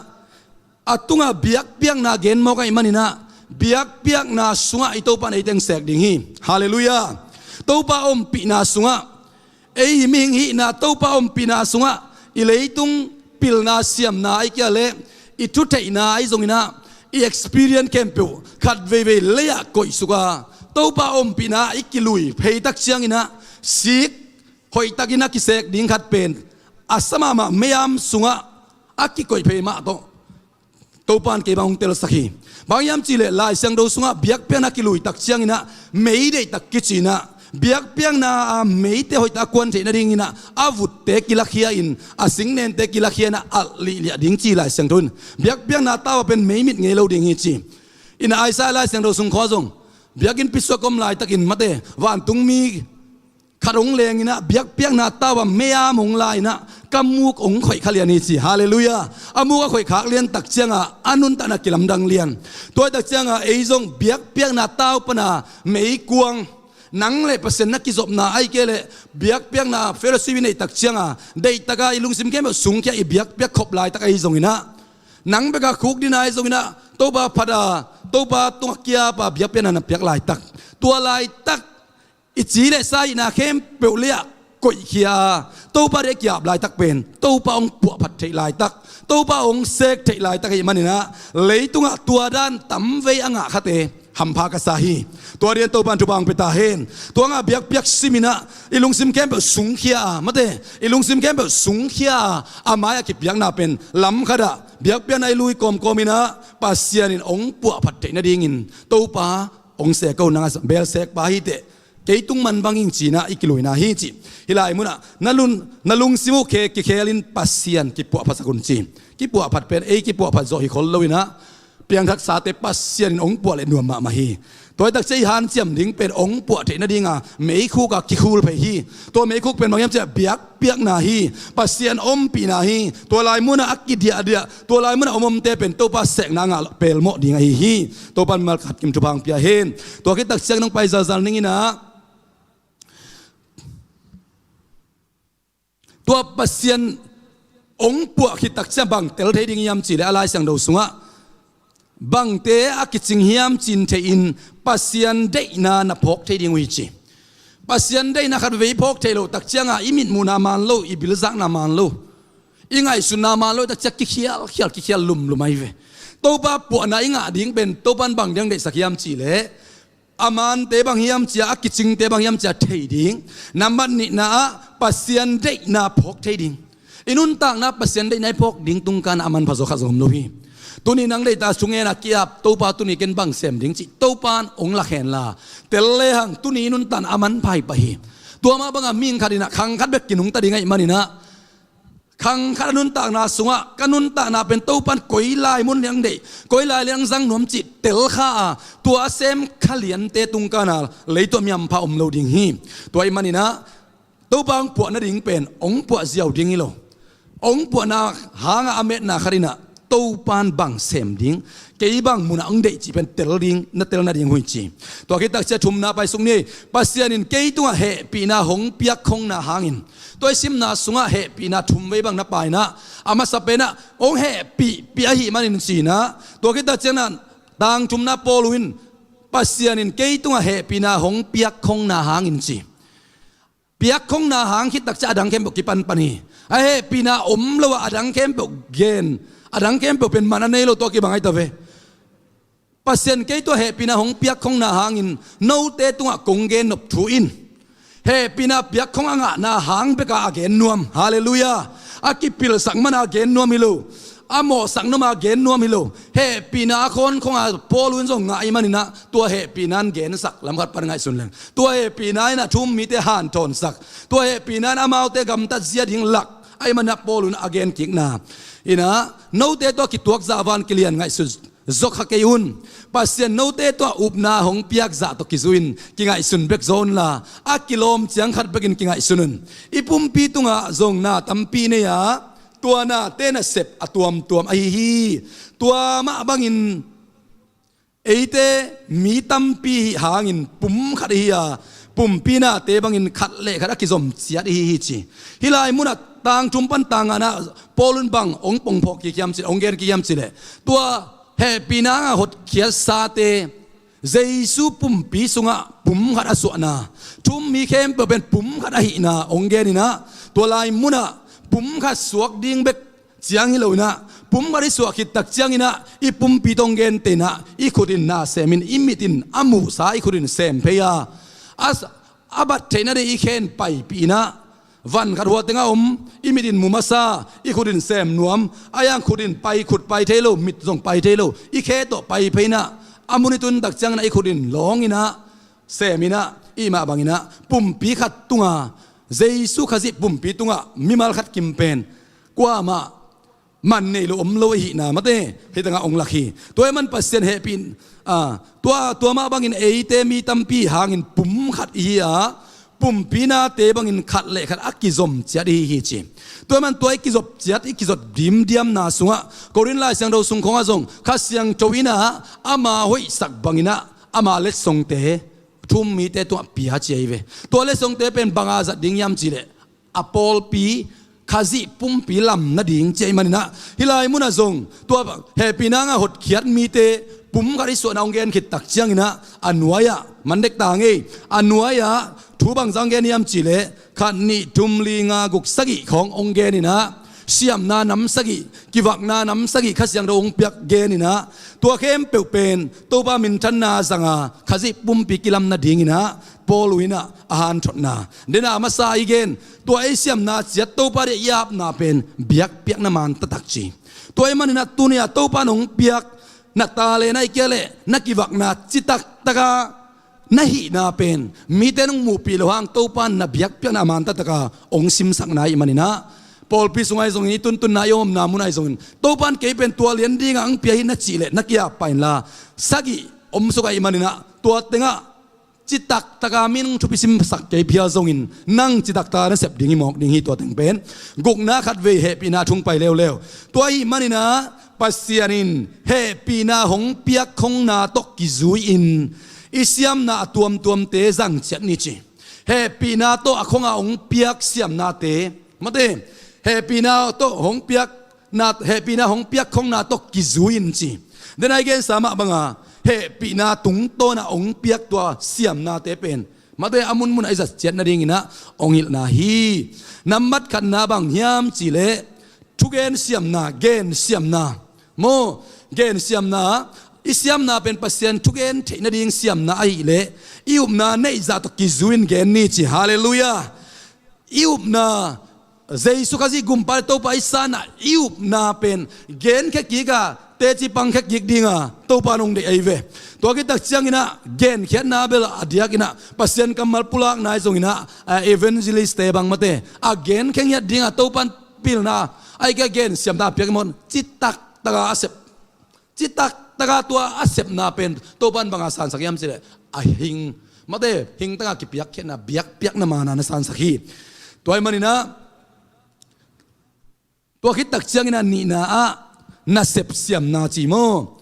a tungah biakpiakna gen mawk ahih manin ah biakpiakna sungah i Topa in eite hong sek ding hi. Halleluiah. Topa ompihna sungah, ei mihing hihna Topa ompihna sungah i leitung pilna siamna ahih kei leh i thutheihna ahi zongin ah i experience khempeuh khat veivei lei-ah koihsuk a, Topa ompihna i kilui phei tak ciangin ah sik hoihtakin a kisek ding khat pen a sa mahmah mei-am sungah a kikoih phei mah tawh Topa in kei bang hong telsak hi. Bang hiam cih leh Lai Siangtho sungah biakpiakna kilui tak ciangin ah mei deihtak kici in ah, biakpiakna a meite hoihtak a kuan theih nadingin ah a vutte kilakhia in, a singnente kilakhia in ah alh lihliah ding ci Lai Siangtho in. Biakpiakna tau a pen mei mit ngei lo ding hi ci. In ah Isaiah Lai Siangtho sung khawng zong biakinn pisuak om laitakin mate, vantungmi khat hong leng in ah biakpiakna tau a mei-am hong la in ah ka muk hong khoih kha lian hi ci. Halleluiah. A muk a khoih khak lian tak ciangah a nuntakna kilamdang lian. Tua hi tak ciangah ei zong biakpiakna tau pana meikuang, nang le Pasian na kizopna ahih kei leh biakpiakna fellowship i neih tak ciangah deihtaka i lungsim khempeuh sungkhia i biakpiak khop laitak ahi zongin ah, nang beka khukdin ahi zongin ah Topa phat a, Topa tungah kiap a biakpiakna na piak laitak, tua laitak i ci le sa hihna khempeuh lei-ah koihkhia a, Topa deih a kiap laitak pen Topa hong puahphat theih laitak, Topa hong sek theih laitak ahih manin ah leitungah tua dan tamvei a ngah khate hampha ka sa hi. Tua rian Topa in thupha hong pia ta hen. Tua ngah biakpiak simin ah i lungsim khempeuh sungkhia a, mate, i lungsim khempeuh sungkhia a, a mai-ah kipiakna pen lam khatah biakpiakna i lui kawmkawm in ah Pasian in hong puahphat theih nadingin Topa hong sek ko, nang a bel sekpa hi teh, kei tung man bang ing ci in ah i kiluina hi ci. Hih lai munah na lun, na lungsim uh khe, kikhelin Pasian kipuahphatsak un ci. Kipuahphat pen ei kipuahphat zawh hi khol lo in ah piangthaksate Pasian in hong puah leh nuam mahmah hi. Tua hi takciang i hanciam ding pen hong puah theih nadinga meikhuk a kikhul phei hi. Tua meikhuk pen bang hiam ciah biakpiakna hi. Pasian ompihna hi. Tua lai munah a kidiahdiah, tua lai munah omomte pen Topa sekna ngah pelmawh ding ahi hi. Topa in malkhat kim thupha hong pia hen. Tua khit takciang nong pai zalzal ning inah, tua Pasian hong puah khit takciang bang tel thei ding hiam cihleh a Lai Siangtho sungah bangte a kicing hiam cih theihin Pasian deihna na phawk thei ding uh hi ci. Pasian deihna khatvei phawk thei loh takcianga i mitmuhna man lo, i bilzakna man lo, i ngaihsutna man lo takciang kikhialkhial, kikhial lumlum ahi ve. Topa puahna i ngah ding pen Topa in bang diang deihsak hiam cihleh a mante bang hiam cia, a kicingte bang hiam cia thei ding. Nambat nihna ah Pasian deihna phawk thei ding. I nuntakna Pasian deihna i phawk ding tungkan a manpha zaw khat zong om lo hi. Tuni nang deihta sung henah ki-ap, Topa tuni ken bang sem ding cih Topa in hong lak henla, tel lehang tuni i nuntakna a manpha hi pah hi. Tua mah banga mihing khat inah khang khat bek kinungta ding ahih maninah, khang khat a nuntakna sungah ka nuntakna pen Topa in koi lai mun liang deih, koi lai liang zang nuam cih tel kha a, tua a sem kha liante tungkana leitungah miampha om lo ding hi. Tua ahih maninah Topa hong puah nading pen hong puah ziau ding hi lo. Hong puahna hanga a metna khat inah Topa in bang sem ding, kei bang munah hong deih cih pen tel ding, na tel nading uh hi ci. Tua khit takciang thumna paisuk ni. Pasian in kei tungah hehpihna hong piakkhongna hangin, tua i simna sungah hehpihna thumvei bang na paina, a masa penah hong hehpihpih ahih manin cinah, tua khit takciang nah tang thumna Paul in Pasian in kei tungah hehpihna hong piakkhongna hangin ci. Piakkhongna hang khit takciang a dang khempeuh kipanpan hi. A hehpihna om lo a, a dang khempeuh gen, a dang khempeuh pen man a nei lo, tua kibang ahi ta ve. Pasian kei tungah hehpihna hong piakkhongna hangin note tungah kong gen nop thu in, hehpihna piakkhong a ngahna hang beka a gen nuam. Halleluiah. A kipilsak mana gen nuam hi lo, a mawhsak noma gen nuam hi lo. Hehpihna a khawnkhonga Paul in zong ngah ahih maninah tua hehpihna in gensak lam khat pan ngaihsun leng, tua hehpihna inah thu-um mite hanthawnsak, tua hehpihna in amaute gamtat zia ding lak ahih maninah Paul in a genkikna inah note tawh kituak zah van kilian ngaihsun zaw kha kei un. Pasian note tawh upna hong piak zah tawh kizui-in kingaihsun bek zaw unla, a kilawm ciang khat bekin kingaihsun un. I pumpi tungah zong na tampi nei a, tua nate nasep a tuamtuam ahi hi. Tua mah bangin eite mi tampi hih hangin pum khat ihi a, pumpi nate bangin khat le khat a kizom ciat ihi hi ci. Hih lai munah tang thum pan tang ngana Paul in bang hong pongphawk kik hiam cih, hong gen kik hiam cihleh, tua hehpihna hanga hotkhiat sate Jesu pumpi sungah pum khat a suahna, thu-um mi khempeuh pen pum khat ahihna hong gen inah, tua lai munah pum khat suak ding bek ciang hi lo inah, pum khat i suah khit takciang inah i pumpi tawh hong gen teh inah, i khut in na semin, i mit in a muhsa i khut in sem phei a, a, a bat theihna ding i khe in paipih inah, van khat hua tengah om, i mit in mu masa, i khut in sem nuam, a yang khut in pai, khut pai thei lo, mit zong pai thei lo, i khe tawh pai phei inah, a mun i tun takciang inah i khut in lawng inah, sem inah, i mah bang inah, pumpi khat tungah, Jesu Khazih pumpi tungah mimal khat kim pen kuamah man nei lo om lo ahihna mate hih tangah hong lak hi. Tua ahih man Pasian hehpih, a, tua, tua mah bangin eite mi tampi hangin pum khat ihi a, pumpi nate bangin khat le khat a kizom ciat ihi hi ci. Tua ahih man tua i kizop ciat, i kizop dimdiamna sungah Korin Lai Siangtho sung khawngah zong Kha Siangtho inah ama hoihsak bang inah ama letsongte thu-um mite tungah pia ci ahi ve. Tua letsongte pen banga zat ding hiam cihleh, a pawlpi Khazih pumpi lam nading ci ahih man inah, hih lai munah zong tua hehpihna hanga hotkhiat mite pum khat i suahna hong gen khit takciang inah, a nuai-ah, man dek ta ngei, a nuai-ah thu bangzah hong gen hiam cihleh, khat, nih, thum, li, nga, guk, sagih khawng hong gen inah, siamna nam sagih, kivakna nam sagih Kha Siangtho hong piak gen inah, tua khempeuh pen Topa minthanna zanga Khazih pumpi kilam nading inah Paul inah a hanthotna. Dena masa i gen, tua ei siamna ciat Topa deih i apna pen biakpiakna man taktak ci. Tua ahih man inah tuni-a Topa in hong piak na talent ahih kei leh na kivakna citak taka na hihna pen mite in hong muhpih loh hang Topa in na biakpiakna a man taktaka hong simsakna ahih man inah, pawlpi sungah ahi zongin, i tuntunna i omna munah ahi zongin, Topa in kei pen tua lian dingah ang pia hi na cih leh na kiap pah inla, sagih om suk ahih maninah tua tengah citaktaka min thupi simsak kei phial zongin nang citaktaka na sep ding hi mawk ding hi. Tua teng pen gukna khatvei hehpihna thung pai leuleu. Tua ahih maninah Pasian in hehpihna hong piak khongna tawh kizui-in i siamna a tuamtuamte zang ciat ni ci. Hehpihna tawh a khonga hong piak siamnate, mate, hehpihna tawh hong piak na, hehpihna hong piak khongna tawh kizui-in ci. Denai gensa mah banga hehpihna tungtawna hong piak tua siamnate pen, mate, a munmun a i zat ciat nadinginah hong hilhna hi. Nambat khatna bang hiam cihleh thugen siamna, gen siamna. Maw, gen siamna, i siamna pen Pasian thugen theih nading siamna ahileh i upna neihzah tawh kizui-in gen ni ci. Halleluiah. I upna, Jesu Khazih gumpa le Topa i sanah i upna pen genkhia kik a, teci pangkhia kik dinga Topa nong deih ahi ve. Tua khit tak cianginah genkhiatna bel a diakinah Pasian kammal pulakna ahi zonginah, a, evangelist-te bang, mate, a genkhia ngiat dinga Topa pilna ahi kei a gen siamna a piak i mawk, citaktaka a sep, citaktaka tua a sepna pen Topa in banga sansak hiam cihleh a hing, mate, hingtaka kipiakkhiatna, biakpiakna mana na sansak hi. Tua ahih maninah tua khit tak cianginah nihna ah nasep siamna ci maw.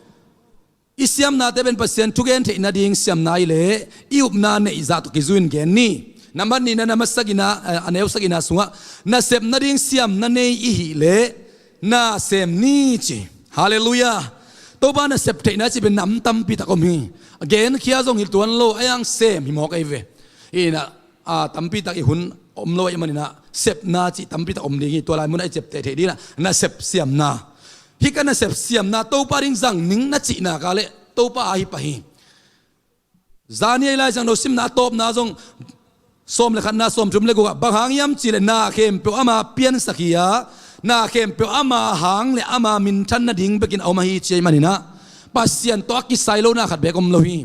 I siamnate pen Pasian thugen theih nading siamna ahileh i upna neihzah tawh kizui-in gen ni. Nambat nihna, nambat sagihna, eh, a neu sagihna sungah nasep nading siamna nei i hileh na sem ni ci. Halleluiah. Topa nasep theihna cih pen nam tampi tak om hi. Genkhia zong hi tuan lo, a iang sem hi mawk ahi ve. Inah, a, tampi tak i hun om lo ahih maninah sepna cih tampi tak om ding hi. Tua lai munah i ciapteh theih dinginah nasep siamna. Hih ka nasep siamna Topa ding zang ning na cihna ka leh Topa a hi pah hi. Zani a i Lai Siangtho simna a tawpna zong sawm le khatna, sawmthum le gukah bang hang hiam cihleh na khempeuh ama piansak hi a, na khempeuh ama hang le ama minthan nading bekin a om ahi ci ahih maninah Pasian tawh a kisai lona khat bek om lo hi.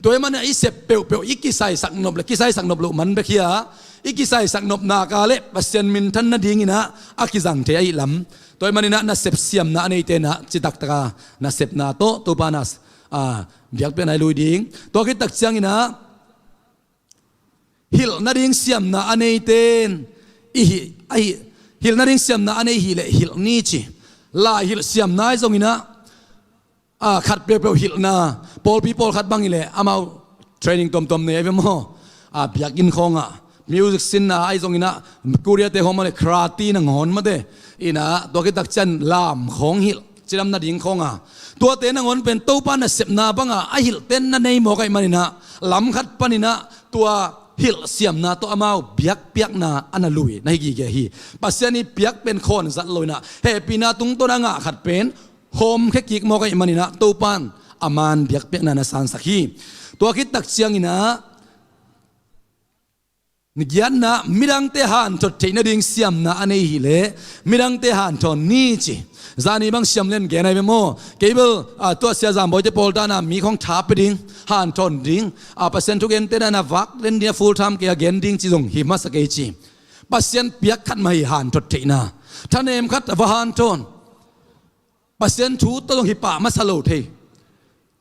Tua ahih maninah i sep peuhpeuh i kisaisak nop le kisaisak nop loh man bek hi a, i kisaisak nopna ka leh Pasian minthan nadinginah a kizang thei ahih lam. Tua ahih maninah nasep siamna a neitenah citaktaka nasepna tawh Topa na, a, biakpiakna i lui ding. Tua khit tak cianginah hilh nading siamna a neiten i hi, a hi, hilh nading siamna a nei hileh hilh ni ci. Lai hilh siamna ahi zonginah, a, khat peuhpeuh hilhna, pawlpi pawlkhat bang hileh amau training tuamtuam nei ahi ve maw. A, biakinn khawngah music sinna ahi zonginah, Korea-te khawng mah le karate nangawn, mate, inah tua khit tak ciang lam khawng hilh, cidam nading khawnga, tuate nangawn pen Topa nasepna banga a hilhten na nei mawk ahih maninah lam khat paninah tua hilh siamna tawh amau biakpiakna a na lui na hi gige hi. Pasian i piak pen khawn zat loinah hehpihna tungtawn a ngah khat pen hawmkhia kik mawk ahih maninah Topa in a man biakpiakna na sansak hi. Tua khit tak cianginah ni giatna, midangte hanthot theih nading siamna a nei hileh midangte hanthawn ni ci. Zani bang siam len gen ahi ve maw. Kei bel, a, tua Sia Zam Bawi-te pawl dana mi khawng tha pia ding, hanthawn ding, a, Pasian thugente dana vak len ding a full time kei a gen ding ci zong hi masa kei ci. Pasian piak khat mah hi, hanthot theihna. Thanem khat a va hanthawn. Pasian thu tawh zong hi pah masa lo thei.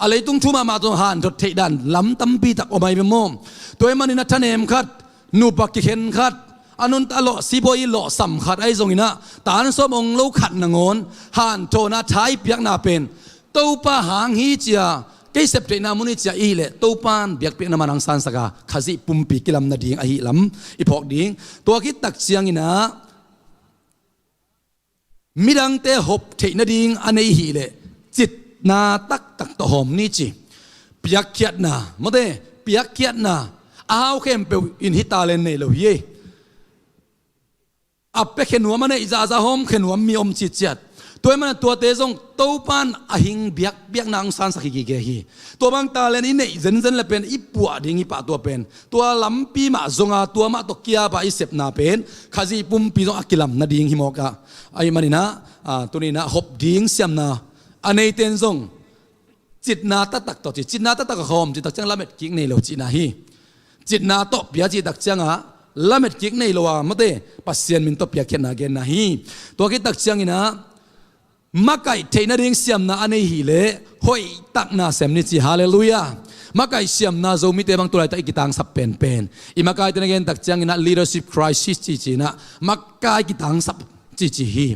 A leitung thu mahmah tawh hanthot theih dan lam tampi tak om ahi ve maw. Tua ahih maninah thanem khat, nupa kikhen khat, a nuntak a lawh sibawi i lawhsam khat ahi zonginah tan sawm ong lo khat nangawn hanthawnna tha i piakna pen Topa hang hi cia, kei sep theihna mun hi cia i hileh Topa in biakpiakna man hong sansak a, Khazih pumpi kilam nading ahih lam i phawk ding. Tua khit tak cianginah midangte hop theih nading a nei hileh citna taktak tawh hawm ni ci. Piakkhiatna, mawte, piakkhiatna. A hau khempeuh in hih talent nei lo hi ei. A piakhia nuam, a neih zahzah hawmkhia nuam mi om citciat. Tua ahih manin tuate zong Topa in a hing biakpiakna hong sansak hi gige hi. Tua bang talent i neih zenzen le pen i puah ding hi pah tua pen. Tua lampi mah zonga tua mah tawh kiap a i sepna pen Khazih pumpi zong a kilam nading hi mawk a. Ahih maninah, a, tuninah hop ding siamna a neite in zong citna taktak tawh ci. Citna taktak a hawm cih tak ciang lamet kik nei lo cihna hi. Citna tawh pia cih tak ciangah lamet kik nei lo a, mate, Pasian min tawh piakkhiatna genna hi. Tua khit tak ciangin ah makaih theih nading siamna a nei hi leh hoihtak na sem ni ci. Halleluiah. Makaih siamna Zomite bang tu laitak i kitangsap penpen, i makaite na gen tak ciangin ah leadership crisis cici in ah makai kitangsap cici hi.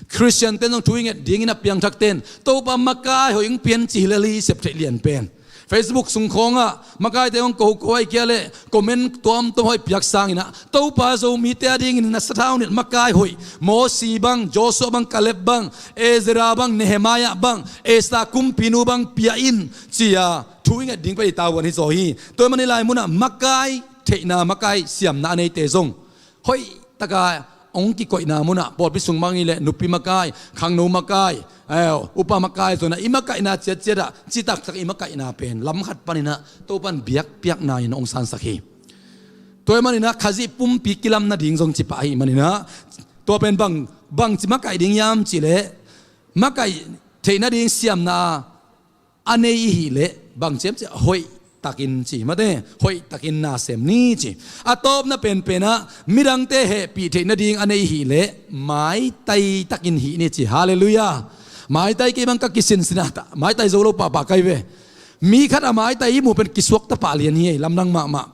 Khristiante'n zong thu i nget dingin a piangthakte'n Topa makai hoih hong pia in ci hi leh li sep theih lian pen. Facebook sung khawngah makaite hong ko ko ahih kei leh comment tuamtuam hoih piak sangin ah Topa Zomite adingin na sathau nilh makai hoih, Mosi bang, Joshua bang, Kaleb bang, Ezra bang, Nehemiah bang, Esther kumpinu bang pia in ci-a thu i nget ding pen i tavuan hi zaw hi. Tua ahih manin lai munah makai theihna, makai siamna a neite zong hoihtaka hong kikoihna munah, pawlpi sung bang hi leh nupi makai, khangno makai, eh, upa makai zong ah i makaihna ciatciat ah citaktak i makaihna pen lam khat panin ah Topa'n biakpiakna in hong sansak hi. Tua ahih manin ah Khazih pumpi kilam nading zong ci pah ahih manin ah, tua pen bang, bangci makaih ding hiam cih leh, makaih theih nading siamna a nei i hih leh bang ci hiam cih leh hoihtakin ci, mate, hoihtakin na sem ni ci. A tawpna penpen ah midangte hehpih theih nading a nei i hih leh maitai takin hih ni ci. Halleluiah. Maitai kei bang ka kisinsin a, maitai zo lo pahpah ka hi ve. Mi khat a maitai i muh pen kisuakta pah lian hi, lamdang mahmah.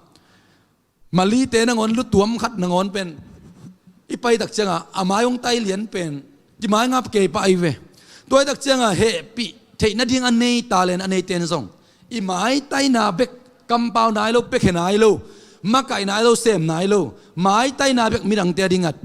Malite nangawn, lutuam khat nangawn pen i pai tak ciangah a mai hong tai lian pen kimai ngap kei pah ahi ve. Tua hi tak ciangah hehpih theih nading a nei, talent a neite'n zong i maitaina bek, kampau nai lo, piakhia nai lo, makaih nai lo, sem nai lo, maitaina bek midangte adingah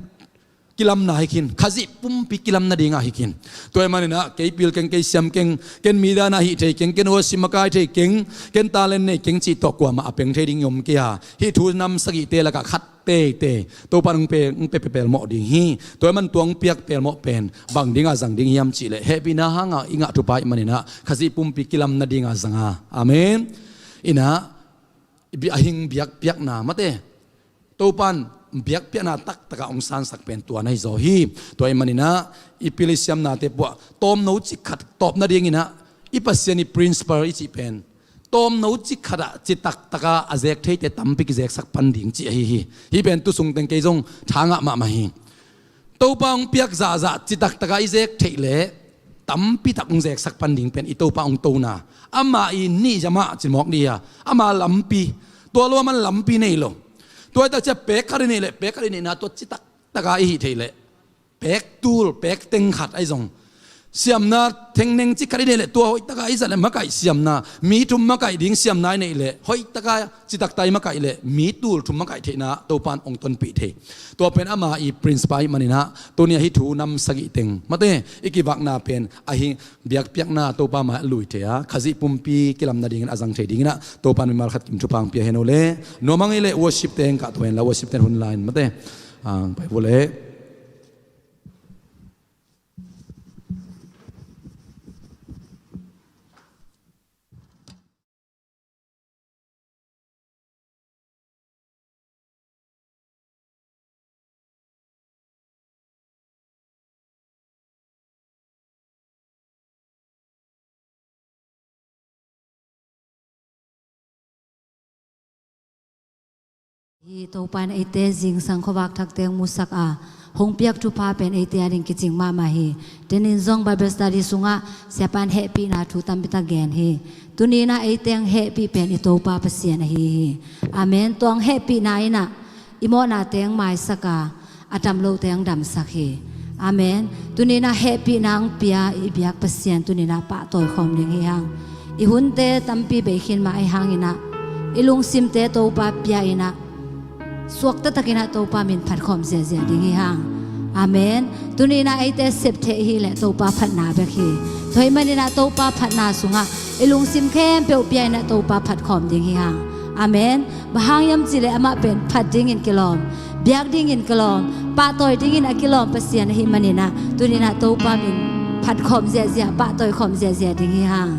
kilamna hi khin, Khazih pumpi kilam nading ahi khin. Tua ahih manin ah kei pil keng, kei siam keng, ken midang ah hih thei keng, ken worship makai thei keng, ken talent nei keng cih tawh kuamah a peng thei ding i om kei a, hih thu nam sagihte lakah khat teitei Topa'n hong pe, hong pe, pe pelmawh ding hi. Tua ahih manin tua hong piak pelmawh pen bang dingah zang ding hiam cih leh, hehpihna hangah i ngah thupha ahih manin ah Khazih pumpi kilam nadingah zang a. Amen. In ah, i bi-, a hing biakpiakna, mate, Topa'n biakpiakna taktakah hong sansak pen tua na hi zaw hi. Tua ahih manin ah i pil i siamnate puah tawmno cik khat tawp nadingin ah i Pasian i principle i cih pen tawmno cik khatah citaktakah a zek theite tampi kizeksak pan ding cih ahi hi. Hih pen tu sung teng kei zong tha ngah mahmah hi. Topa hong piak zahzah citaktakah i zek theih leh tampitak hong zeksak pan ding pen i Topa hong tona. Amah i nih zah mah ci mawk dih a, ama lampi, tua lo a man lampi nei lo. Tua hi tak ciah pek khat i neih leh, pek khat i neihna tua citaktakah i hih theih leh, pek tul, pek teng khat ahi zong, siamna thengneng cik khat i neih leh, tua hoihtakah i zat leh makaih siamna, mi thum makaih ding siamna i neih leh, hoihtakah citaktakah i makaih leh mi tul thum makaih theihna Topa'n hong tonpih thei. Tua pen ama i principle ahih manin ah tuni-ah hih thu nam sagih teng, mate, i kivakna pen a hing biakpiakna Topa mai-ah lui thei a, Khazih pumpi kilam nadingin a zang thei dingin ah Topa'n mimal khat kim thupha hong pia hen aw le. Nuam hang hi leh worship-te hong kahto hen la, worship-te hun la in, mate, hong pai vua leh. Hi Topa'n eite zingsang khuavak thakte hong musak a, hong piak thupha pen eite ading kicing mahmah hi. Tunin zong Bible study sungah siapa'n hehpihna thu tampitak gen hi. Tuni-in ah eite hong hehpih pen i Topa Pasian ahi hi. Amen. Tua hong hehpihna in ah i mawhnate hong maisak a, a dam lote hong damsak hi. Amen. Tuni-in ah hehpihna hong pia i biak Pasian tuni-in ah pahtawi khawm ding hi hang. I hunte tampi bei khin mah ahih hangin ah, i lungsimte Topa pia-in ah, suakta takin ah Topa min phatkhawm ziahziah ding hi hang. Amen. Tuni-in ah eite sep theih hi leh Topa phatna bek hi. Tua ahih manin ah Topa phatna sungah i lungsim khempeuh pia-in ah Topa phatkhawm ding hi hang. Amen. Bang hang hiam cih leh amah pen phat dingin kilawm, biak dingin kilawm, pahtawi dingin a kilawm Pasian ahih manin ah, tuni-in ah Topa min phatkhawm ziahziah, pahtawikhawm ziahziah ding hi hang.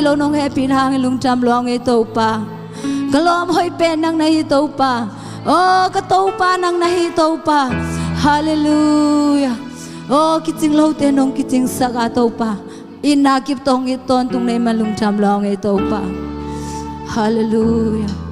lo nong hehpih hangin lungdam lua ung ei Topa. Ka lawm hoih pen nang na hi Topa. Aw ka Topa nang na hi Topa. Halleluiah. Aw kicing lote nong kicingsak a Topa, itna kip tawh hong it tawntung na hih man lungdam lua ung ei Topa. Halleluiah.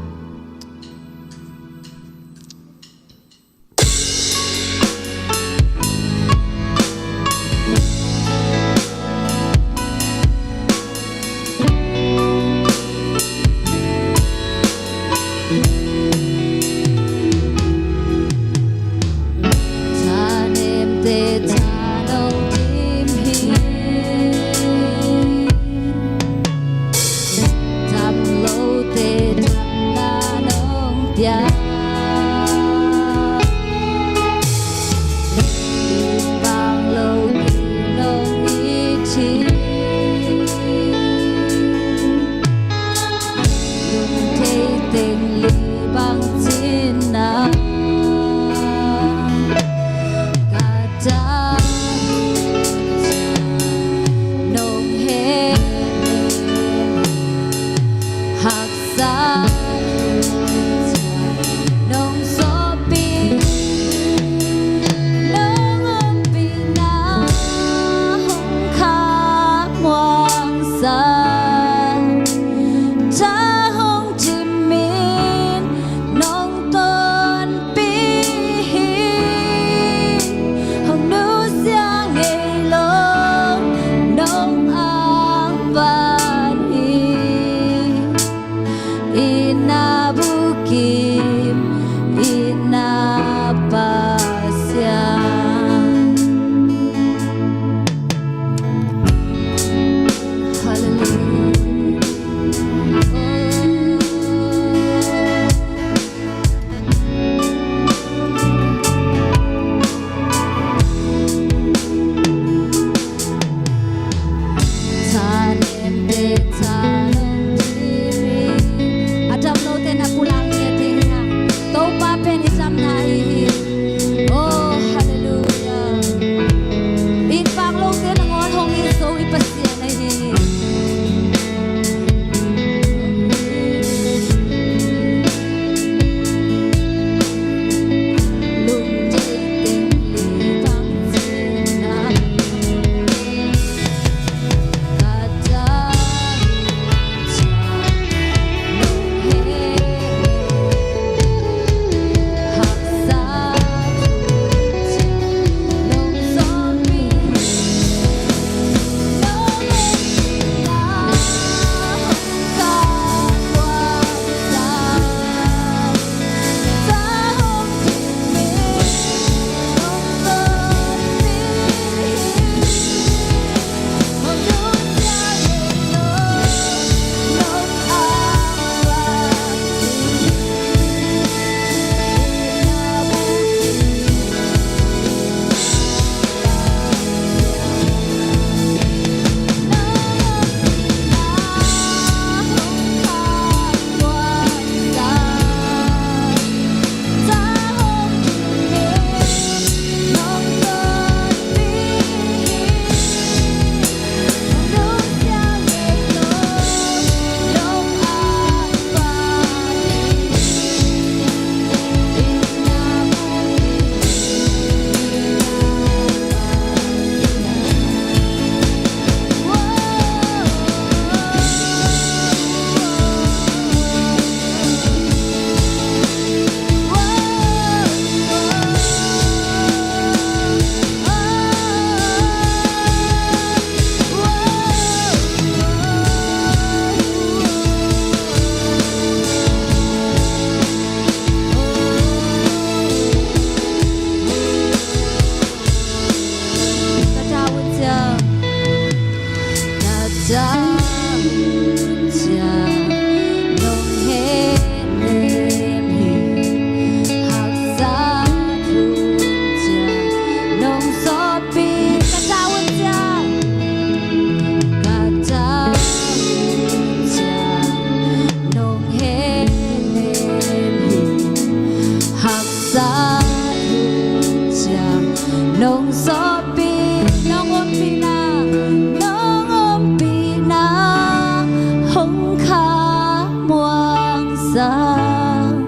Sang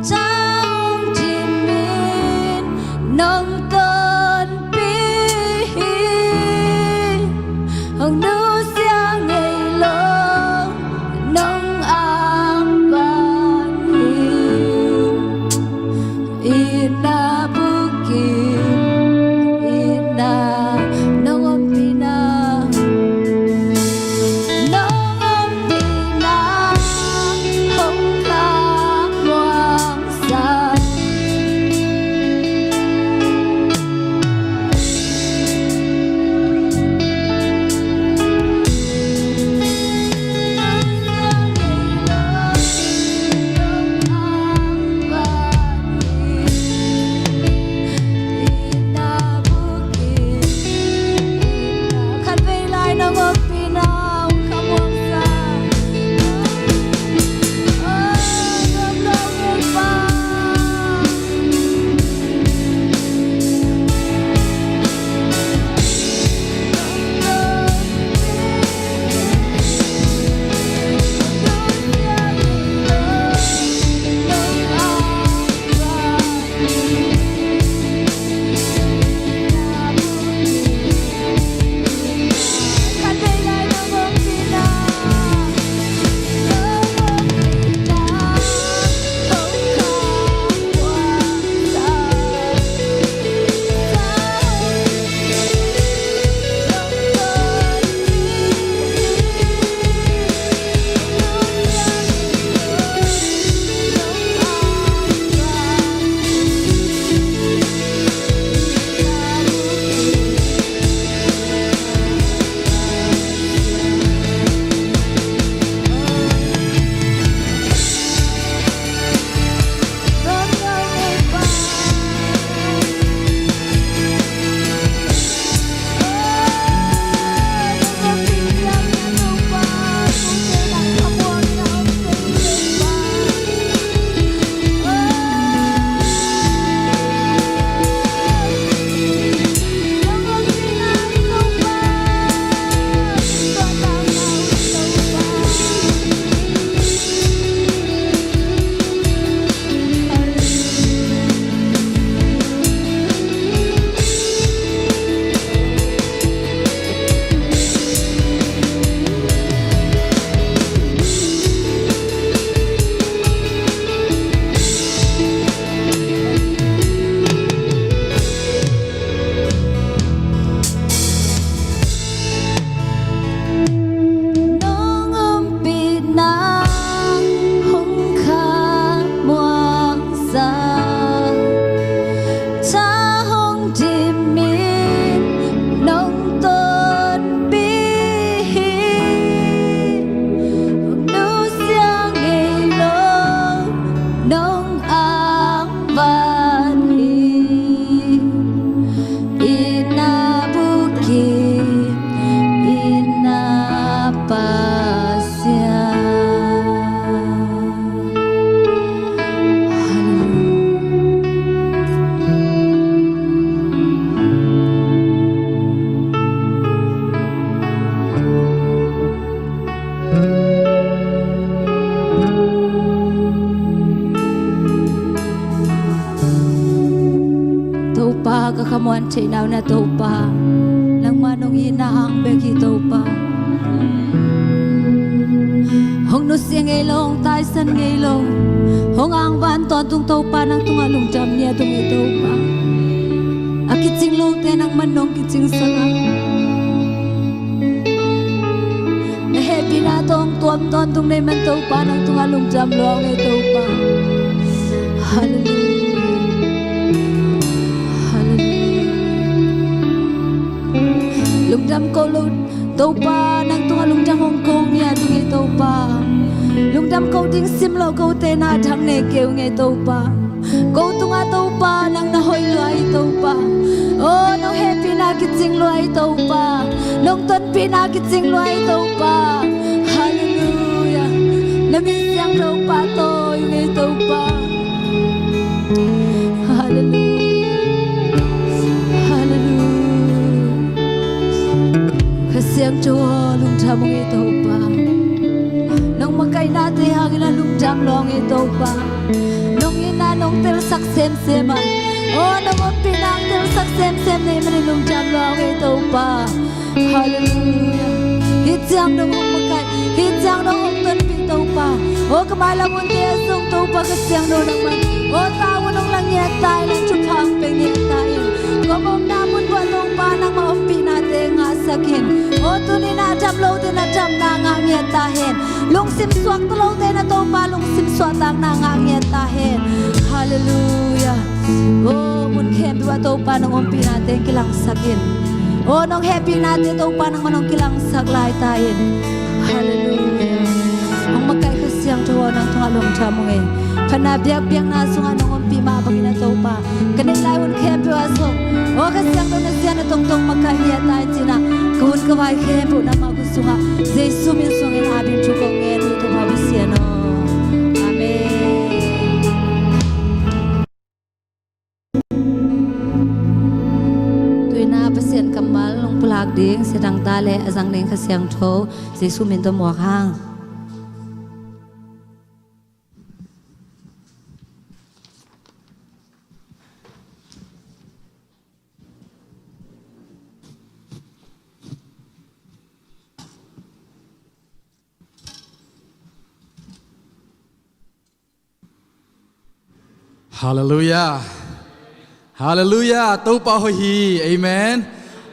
Cang hong dim in nong tonpih hi. Hong nusia ngei lo nong angvan hi. Itna bukim, itna nong ompihna, nong ompihna hong khamuangsak. Khatvei lai nong ompihna hong khamuangsak. Nong ompihna hong khamuangsak, tha hong dim in nong tonpih hi. Nusia ngei lo nong angvan hi. Itna bukim, itna Pasian. Hallelujah. Topa, ka khamuan theihna uh na Topa, nangmah nong itna hang bek hi Topa. Hong nusia ngei lo, hong taisan ngei lo, hong angvan tawntung Topa, nang tungah lungdam ngiat ung hi Topa. A kicing lote nangmah nong kicingsak a, na hehpihna tawh hong tuam tawntung na hih man Topa, nang tungah lungdam lua ung hi Topa. Hallelujah. Hallelujah. Lungdam ko lo Topa, nang tungah lungdam hong ko ngiat ung hi Topa. Lungdam ko ding sim lo kote na a thang nei kei ung hi Topa. Ko tungah Topa nang na hoih lua hi Topa. O, nong hehpihna kicing lua hi Topa. Nong tonpihna kicing lua hi Topa. Hallelujah. Na min siangtho pahtawi ung hi Topa. Hallelujah. Hallelujah. Kha Siangtho aw, lungdam ung hi Topa. Nong makaihnate hangin a lungdam Topa, nong itna nong telsak semsem a, aw, nong ompihna nong telsak semsem na hih manin lungdam lua ung ei Topa. Halleluiah. Hih ciang dong hong makaih, hih ciang dong hong tonpih Topa. Aw, ka mailam hunte a zong Topa Kha Siangtho nangman, aw, tau nong la ngiat ta in, thupha hong pia ngiat ta in. Kong omna mun uah Topa nangmah ompihnate ngahsak in. Aw, tuni-in a dam lote na damna ngah ngiat ta hen. Lungsim suakta lote na Topa lungsim suahtakna ngah ngiat ta hen. Halleluiah. Aw, mun khempeuh ah Topa nong ompihnate kilangsak in. Aw, nong hehpihnate Topa nangmah nong kilangsak lai ta in. Halleluiah. Hong makaih Kha Siangtho aw, nang tungah lungdam ung ei. Phatna biakpiakna sungah nong ompih mah bangin a Topa, ka neih lai hun khempeuh ah zong, aw, Kha Siangtho na zia na tongtong makaih ngiat ta in ci-in ah, ka hun ka vai khempeuh nangmah khut sungah Jesu min suangin, amen, thu kong ngen hi Topa Pasian aw. Amen. Tu-in ah Pasian kammal hong pulak ding Sia Thang Ta le a zang ding Kha Siangtho Jesu min tawh muak hang. Halleluiah. Halleluiah. Topa hoih hi. Amen.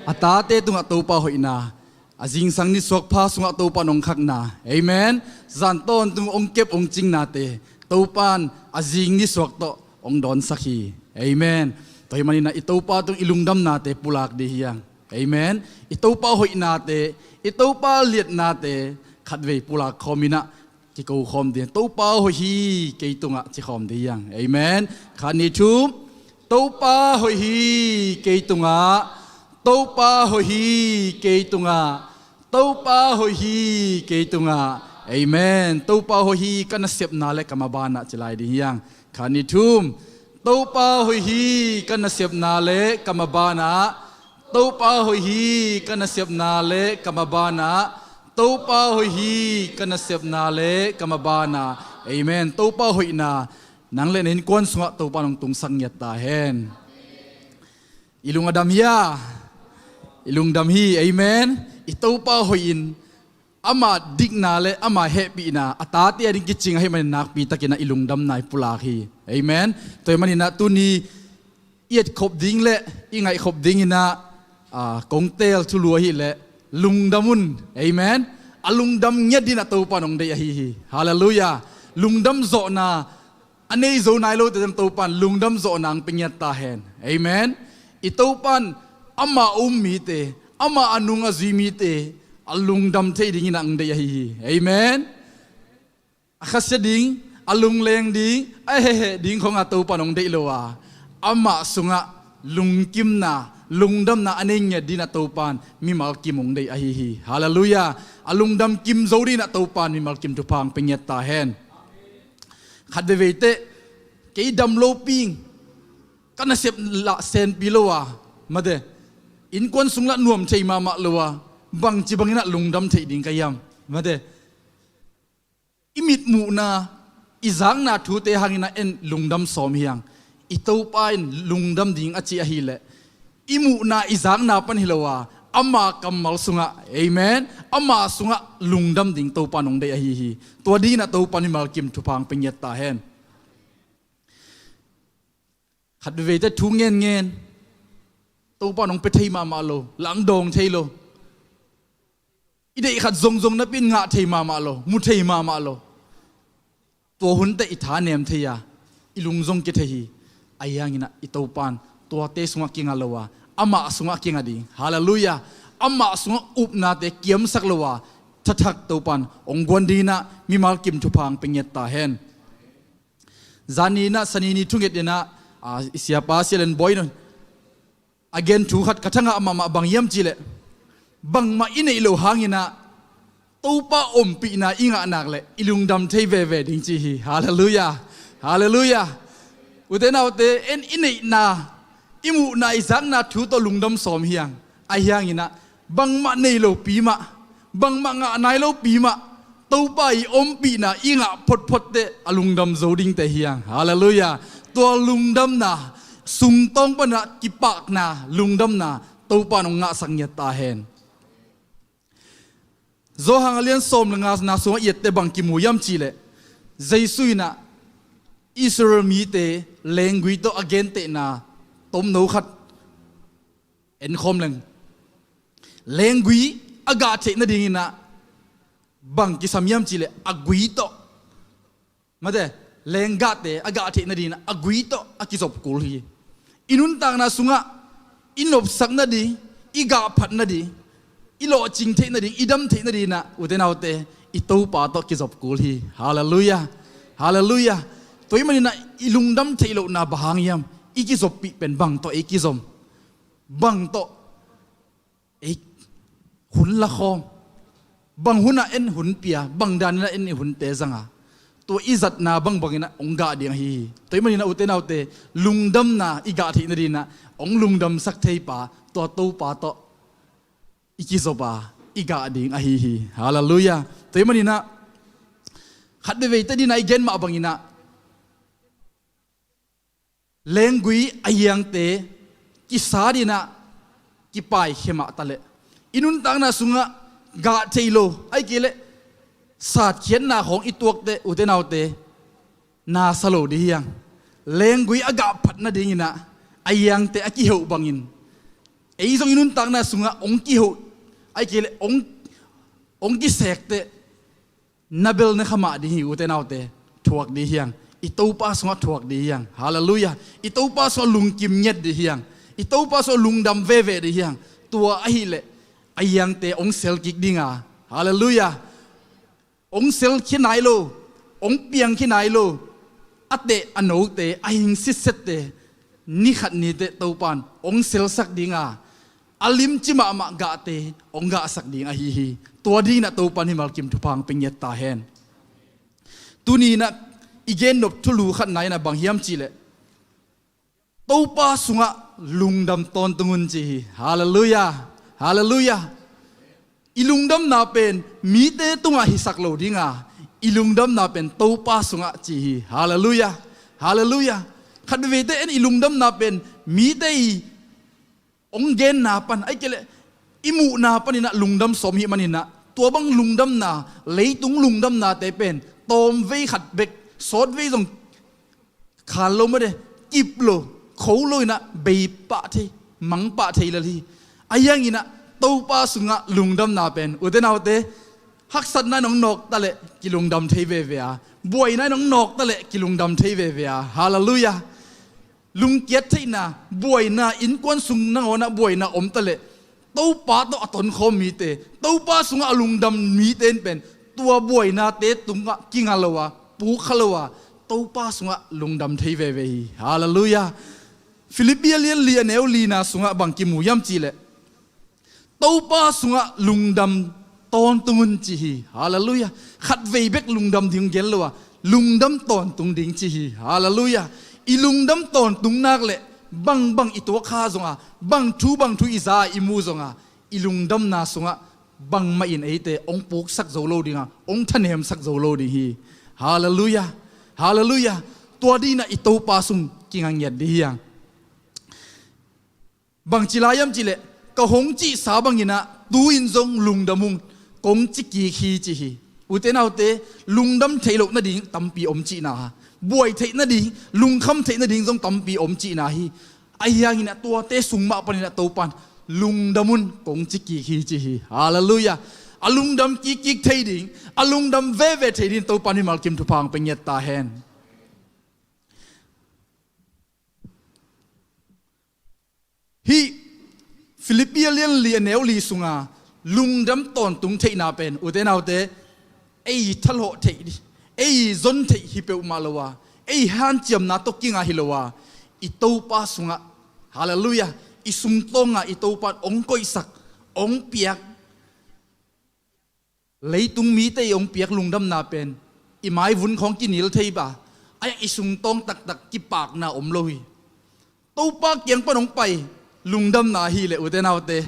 A tate tungah Topa hoihna, a zingsang nisuak pha sungah Topa in hong khakna, amen, zan tawntung hong kep hong cingnate Topa in a zing nisuak tawh hong dawnsak hi. Amen. Tua ahih manin ah i Topa tung i lungdamnate pulak ding hi hang. Amen. I Topa hoihnate, i Topa liatnate khatvei pulak khawm in ah kiko khawm ding. Topa hoih hi kei tungah ci khawm ding hi hang. Amen. Khat, nih, thum. Topa hoih hi kei tungah. Topa hoih hi kei tungah. Topa hoih hi kei tungah. Amen. Topa hoih hi ka nasepna le ka maban ah ci lai ding hi hang. Khat, nih, thum. Topa hoih hi ka nasepna le ka maban ah. Topa hoih hi ka nasepna le ka maban ah. Topa hoih hi ka nasepna le ka maban ah. Amen. Topa hoihna nang le na innkuan sungah Topa in hong tungsak ngiat ta hen. I lung a dam hi a, i lungdam hi. Amen. I Topa hoih in ama dikna le ama hehpihna a tate a ding kicing ahih manin nakpi takin ah i lungdamna i pulak hi. Amen. Tua ahih manin ah tuni i etkhop ding le i ngaihkhop dingin ah, ah, kong teel thulu ahih leh lungdam un. Amen. A lungdam ngiat dingin ah Topa in hong deih ahi hi. Halleluiah. Lungdam zawhna a nei zo nai lote zong Topa in lungdam zawhna hong pia ngiat ta hen. Amen. I Topa in ama a um mite, ama a nung a zui mite a lungdam thei dingin ah hong deih ahi hi. Amen. A khasia ding, a lungleng ding, a hehheh ding khong a Topa in hong deih lo a, amah sungah lungkimna, lungdamna a nei ngiat dingin ah Topa in mimal kim hong deih ahi hi. Halleluiah. A lungdam kim zo dingin ah Topa in mimal kim thupha hong pia ngiat ta hen. Khat veivei teh, kei dam lopi ing, ka nasep lah senpi lo a, mate, innkuan sung lah nuam thei mahmah lo a, bangci bangin ah lungdam theih ding ka hiam? Mate, i mitmuhna, i zakna thute hangin ah en lungdam sawm hi hang. I Topa in lungdam ding a cih ahih leh i muhna, i zakna pan hi lo a, ama kammal sungah, amen, ama sungah lungdam ding Topa in hong deih ahi hi. Tua dingin ah Topa in mimal kim thupha hong pia ngiat ta hen. Khat veivei teh thu ngenngen, Topa in hong pia thei mahmah lo, lah hong dawng thei lo. I deih khat zongzong napi in ngah thei mahmah lo, mu thei mahmah lo. Tua hun teh i tha nem thei a, i lung zong kithei hi. Ahi hangin ah i Topa in tuate sungah kinga lo a, amah sungah kinga ding. Halleluiah. Amah sungah upnate kiamsak lo a, thathak Topa in hong guan dingin ah mimal kim thupha hong pia ngiat ta hen. Zani in ah, Sani ni thunget in ah, a, i siapa Sia Lian Bawi in a gen thu khat ka thangah mahmah, bang hiam cih leh, bangmah i neih loh hangin ah Topa ompihna i ngah nak leh i lungdam thei veve ding ci hi. Halleluiah. Halleluiah. Ute naute, en i neihna, i muhna, i zakna thu tawh lungdam sawm hi hang. Ahi hangin ah bangmah nei lopi mah, bangmah ngah nai lopi mah, Topa i ompihna i ngah photphot teh a lungdam zo dingte hi hang. Halleluiah. Tua lungdamna, sungtawng pana kipakna lungdamna Topa in hong ngahsak ngiat ta hen. Johan a lian sawm le ngana sungah i et teh bang kimu hiam cih leh, Jesu in ah Israel mite lenggui tawh a gentehna tomno khat en khawm leng, lenggui a gah theih nadingin ah bang kisam hiam cih leh a gui tawh, mate, lenggahte a gah theih nadingin ah a gui tawh a kizop kul hi. I nuntakna sungah i nopsak nading, i gah phat nading, i lawhcing theih nading, i dam theih nadingin ah, ute naute, i Topa tawh kizop kul hi. Halleluiah. Halleluiah. Tua ahih manin ah i lungdam theih lohna bang hang hiam? I kizoppih pen bang tawh ei kizom? Bang tawh ei hun la khawm? Bang hunah en hun pia, bang danin ah en i hunte zanga, tua i zatna bangbangin ah hong gah ding ahi hi. Tua ahih manin ah, ute naute, lungdamna i gah theih nadingin ah hong lungdamsak theipa tua Topa tawh i kizop a, i gah ding ahi hi. Halleluiah. Tua ahih manin ah khat veivei tadin ah i gen mah bangin ah lenggui a hiangte kisat in ah kipaikhia mah taleh, i nuntakna sungah gah thei lo, ahih kei leh satkhiatna khawng i tuak teh, ute naute, na sa lo ding hi hang. Lenggui a gah phat nadingin ah a hiangte a kiheuh bangin, ei zong i nuntakna sungah hong kiheuh, ahih kei leh hong, hong kisek teh, na bel na kha mah ding hi, ute naute. Thuak ding hi hang. I Topa sungah thuak ding hi hang. Halleluiah. I Topa sungah lungkim ngiat ding hi hang. I Topa sungah lungdam veve ding hi hang. Tua ahih leh a hiangte hong sel kik ding a, halleluiah, hong sel khia nai lo, hong piang khia nai lo, a teh a note, a hing sitsette, ni khat ni teh Topa in hong selsak ding a, a limci mahmah gahte hong gahsak ding ahi hi. Tua dingin ah Topa in mimal kim thupha hong pia ngiat ta hen. Tuni in ah i gen nop thulu khatna in ah bang hiam cih leh, Topa sungah lungdam tawntung un, ci hi. Halleluiah. Halleluiah. I lungdamna pen mite tungah hisak lo ding a, i lungdamna pen Topa sungah, ci hi. Halleluiah. Halleluiah. Khat veivei teh en, i lungdamna pen mite i hong genna pan, ahih kei leh i muhna panin ah lungdam sawm i hih manin ah, tua bang lungdamna, leitung lungdamnate pen tawmvei khat bek, sawtvei zong khan lo, mate, kip lo, kho lo in ah bei pah thei, mang pah thei lel hi. Ahi hangin ah Topa sungah lungdamna pen, ute naute, haksatna in hong nawk taleh kilungdam thei veve a, buaina in hong nawk taleh kilungdam thei veve a. Halleluiah. Lungkiat theihna, buaina, innkuan sung nangawn ah buaina om taleh, Topa tawh a tonkhawm mite, Topa sungah a lungdam mite in pen tua buainate tungah kinga lo a, puk kha lo a, Topa sungah lungdam thei veve hi. Halleluiah. Filippi a lian li, a neu lina sungah bang kimu hiam cih leh, Topa sungah lungdam tawntung un, ci hi. Halleluiah. Khat vei bek lungdam ding gen lo a, lungdam tawntung ding, ci hi. Halleluiah. I lungdam tawntung nak leh bangbang i tuak kha zong a, bang thu bang thu i za a, i mu zong a, i lungdamna sungah bangmah in eite hong puksak zo lo ding a, hong thanemsak zo lo ding hi. Halleluiah. Halleluiah. Tua dingin ah i Topa sung kinga ngiat ding hi hang. Bangci lai hiam cih leh, ka hong cihsa bangin ah tu-in zong lungdam ung, kong ci kik hi, ci hi. Ute naute, lungdam theih loh nading tampi om cihna a, buai theih nading, lungkham theih nading zong tampi om cihna hi. Ahi hangin ah tuate sung mah panin ah Topa in lungdam un, kong ci kik hi, ci hi. Halleluiah. A lungdam kikkik thei ding, a lungdam veve thei ding Topa in mimal kim thupha hong pia ngiat ta hen. Hih Filippi a lian li, a neu li sunga lungdam tawntung theihna pen, ute naute, ei thalawh theih ding, ei zon theih hi peuhmah lo a, ei hanciamna tawh kinga hi lo a, i Topa sungah, halleluiah, i sungtawnga i Topa in hong koihsak, hong piak, leitung mite i hong piak lungdamna pen i maivun khawng kinil thei ba, a, i sungtawng taktak kipakna om lo hi. Topa kiang pan hong pai lungdamna hi leh, ute naute,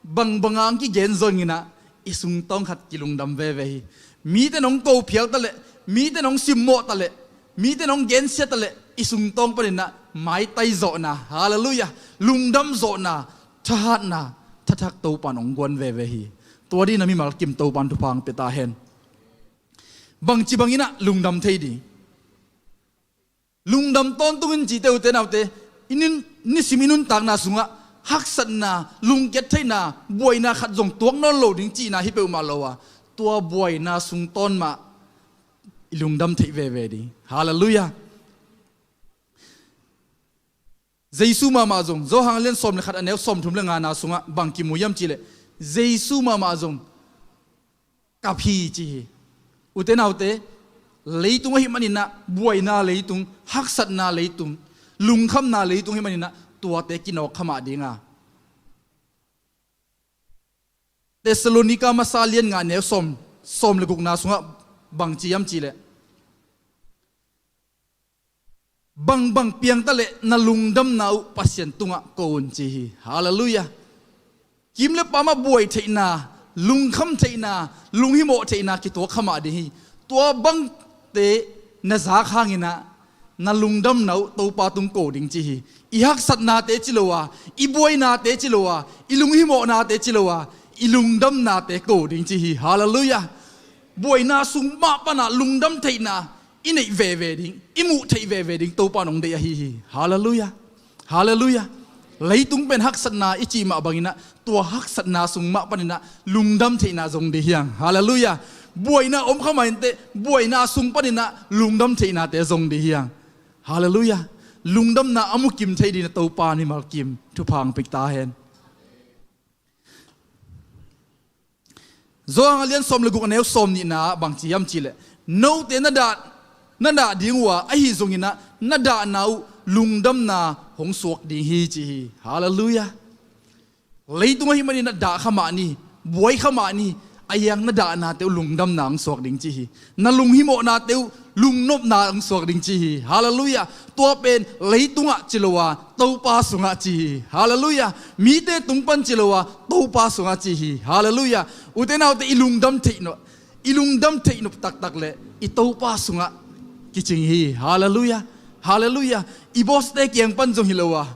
bangbang a hong kigen zongin ah i sungtawng khat kilungdam veve hi. Mite nong ko phial ta leh, mite nong simmawh ta leh, mite nong gensia ta leh, i sungtawng paninah maitai zawhna, halleluiah, lungdam zawhna, thahatna, thathak Topan hong guan veve hi. Tua dinah mimal kim Topan thupha hong pia ta hen. Bangci banginah lungdam thei ding? Lungdam tawntungin cite, ute naute, i nun, nisim i nuntakna sungah haksatna, lungkiat theihna, buaina khat zong tuak nawn lo ding cihna hi peuhmah lo a, tua buaina sung tawn mah i lungdam theih veve ding. Halleluiah. Jesu mahmah zong, Johan a lian sawm le khat a neu sawmthum le ngana sungah bang kimu hiam cihleh, Jesu mahmah zong kap hi ci hi. Ute naute, leitung ahih maninah buaina leitung, haksatna leitung, lungkhamna leitung ahih maninah tuate kinawk kha mah dinga, Thessalonika masa lian nga neu sawm, sawm le gukna sungah bang ci hiam cihleh, bangbang piangta leh na lungdamna uh Pasian tungah ko un ci hi. Halleluiah. Kim le pamah buai theihna, lungkham theihna, lunghimawh theihna kituak kha mah ding hi. Tua bangte na zak hanginah na lungdamna uh Topa tung ko ding ci hi. I haksatnate ci lo a, i buainate ci lo a, i lunghimawhnate ci lo a, i lungdamnate ko ding ci hi. Halleluiah. Buaina sung mah panah lungdam theihna i neih veve ding, i muh theih veve ding Topa nong deih ahi hi. Halleluiah. Halleluiah. Leitung pen haksatna i cih mah banginah tua haksatna sung mah paninah lungdam theihna zong ding hiang. Halleluiah. Buaina om kha mah inteh, buaina sung paninah lungdam theihnate zong ding hiang. Halleluiah. Lungdamna a mukim thei dinah Topa mimal kim thupha hong pia ta hen. Johan a lian sawm le guk a neu sawm nihna ah bang ci hiam cihleh, note na dah, na dah ding uh a, ahi zonginah na dahna uh lungdamna hong suak ding hi ci hi. Halleluiah. Leitung ahih maninah dah kha mah ni, buai kha mah ni, a hiang na dahnate uh lungdamna hong suak ding ci hi. Na lunghimawhnate uh lungnopna hong suak ding ci hi. Halleluiah. Tua pen leitungah ci lo a, Topa sungah ci hi. Halleluiah. Mite tung pan ci lo a, Topa sungah ci hi. Halleluiah. Ute naute, i lungdam theih nop, i lungdam theih nop taktak leh i Topa sungah kicing hi. Halleluiah. Halleluiah. I bawste kiang pan zong hi lo a,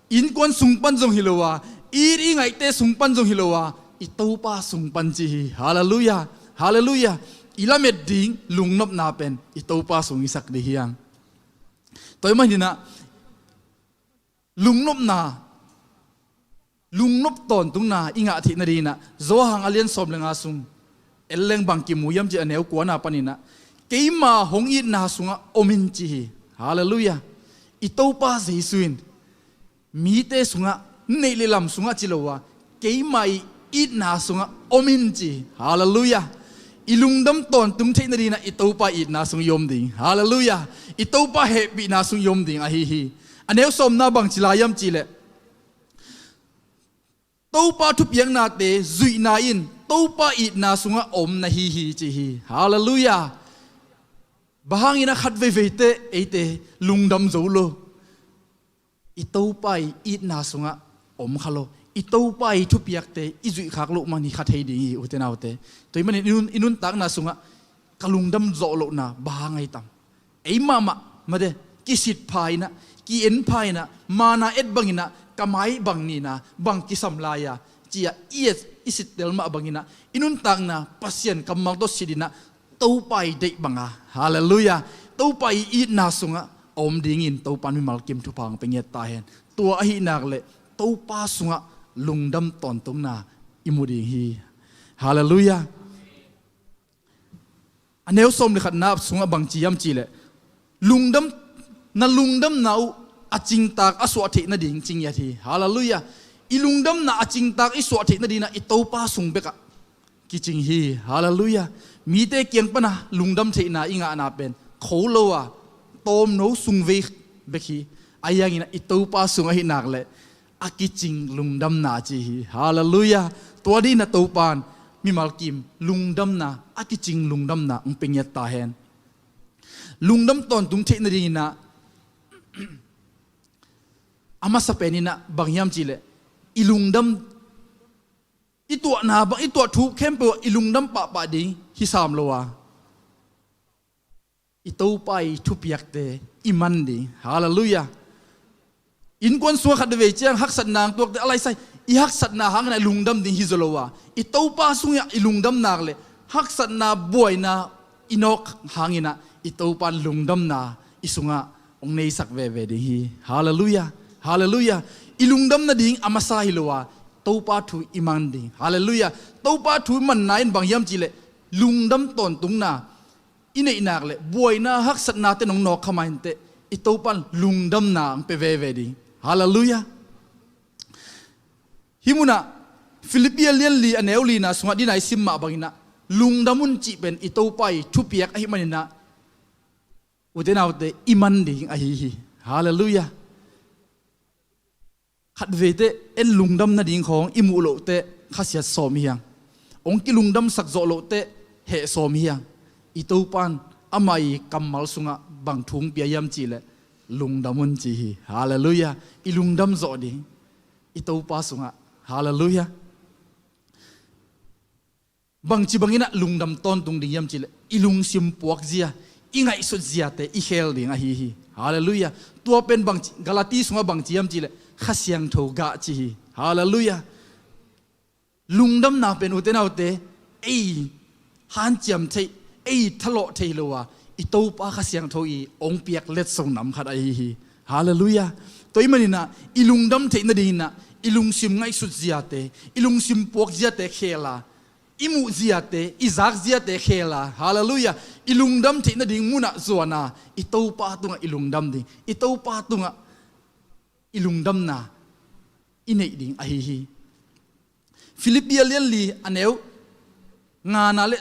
innkuan sung pan zong hi lo a, i it i ngaihte sung pan zong hi lo a, i Topa sung pan ci hi. Halleluiah. Halleluiah. I lamet ding lungnopna pen i Topa sung i sak ding hiang. Tua ahih maninah lungnopna, lungnop tawntungna i ngah theih nadinginah Johan a lian sawm le nga sung en leng bang kimu hiam cih a neu kuana paninah, keima hong itna sungah om in ci hi. Halleluiah. I Topa Jesu in mite sungah, neih le lam sungah ci lo a, keima i itna sungah om in ci. Halleluiah. I lungdam tawntung theih nadinginah i Topa itna sung i om ding. Halleluiah. I Topa hehpihna sung i om ding ahi hi. A neu sawmna bang ci lai hiam cihleh, Topa thupiaknate zuihna in Topa itna sungah om na hi hi ci hi. Halleluiah. Bang hangin a khat veiveite eite lungdam zo lo? I Topa i itna sungah om kha lo. I Topa i thupiakte i zuih khak loh man hi kha thei ding hi, ute naute. Tua ahih manin i nun, i nuntakna sungah ka lungdam zawh lohna bang hang ahi tam? Ei mahmah mate kisit pha inah, ki-en pha inah, mana et banginah, ka mai bang nina, bang kisam lai-a, ci-a i et, i sittel mah banginah i nuntakna Pasian kammal tawh sit inah Topa i deih banga, halleluiah, Topa i itna sungah a om dingin Topa in mimal kim thupha hong pia ngiat ta hen. Tua ahih nak leh Topa sungah lungdam tawntungna i mu ding hi. Halleluiah. A neu sawm le khatna sungah bang ci hiam cihleh, lungdam, na lungdamna uh a cingtak a suah theih nading ci ngiat hi. Halleluiah. I lungdamna a cingtak i suah theih nadinginah i Topa sung bekah kicing hi. Halleluiah. Mite kiang pana lungdam theihna i ngahna pen kho lo a, tawmno sung vei bek hi. Ahi hanginah i Topa sung ahih nak leh a kicing lungdamna ci hi. Halleluiah. Tua dinginah Topa in mimal kim lungdamna, a kicing lungdamna hong pia ngiat ta hen. Lungdam tawntung theih nadinginah a masa peninah bang hiam cihleh, i lungdam, i tuahna bang, i tuah thu khempeuh ah i lungdam pahpah ding hi sam lo a, i Topa i thupiakte i man ding. Halleluiah. Innkuan sungah khat vei ciang haksatna ang tuakte a laisai, i haksatna hangin a i lungdam ding hi zaw lo a, i Topa sungah i lungdam nak le haksatna buaina i nawk hangin a i Topa in lungdamna i sungah hong neisak veve ding hi. Halleluiah. Halleluiah. I lungdam nading a masa hi lo a, Topa thu i man ding. Halleluiah. Topa thu manna in bang hiam cihleh lungdam tawntungna i neih nak le buaina haksatnate nong nawk kha mah inteh i Topa in lungdamna hong pia veve ding. Halleluiah. Hih munah Filippi a lianli a neu lina sungah dina i sim mah bangin a lungdam un cih pen i Topa i thupiak ahih manin a ute naute i man ding ahi hi. Halleluiah. Khat veiteh en lungdam nading khawng i muh lohteh khasiat sawm hi hang. Hong kilungdamsak zawh lohteh heh sawm hi hang. I Topa in amah i kammal sungah bang thu hong pia hiam cihleh lungdam un ci hi. Halleluiah. I lungdam zawh ding i Topa sungah. Halleluiah. Bangci bangin a lungdam tawntung ding hiam cihleh i lungsim puakzia, i ngaihsutziate i khel ding ahi hi. Halleluiah. Tua pen bangci, Galati sungah bangci hiam cihleh Kha Siangtho gah ci hi. Halleluiah. Lungdamna pen ute naute ei hanciam theih, ei thalawh thei lo a, i Topa Kha Siangtho i hong piak letsong nam khat ahi hi. Halleluiah. Tua ahih manin a i lungdam theih nadingin a i lungsim ngaihsutziate, i lungsim puakziate khel a, i muhziate, i zakziate khel a, halleluiah, i lungdam theih nading munah zuan a, i Topa tungah i lungdam ding, i Topa tungah i lungdamna i neih ding ahi hi. Filippi a lianli a neu ngana le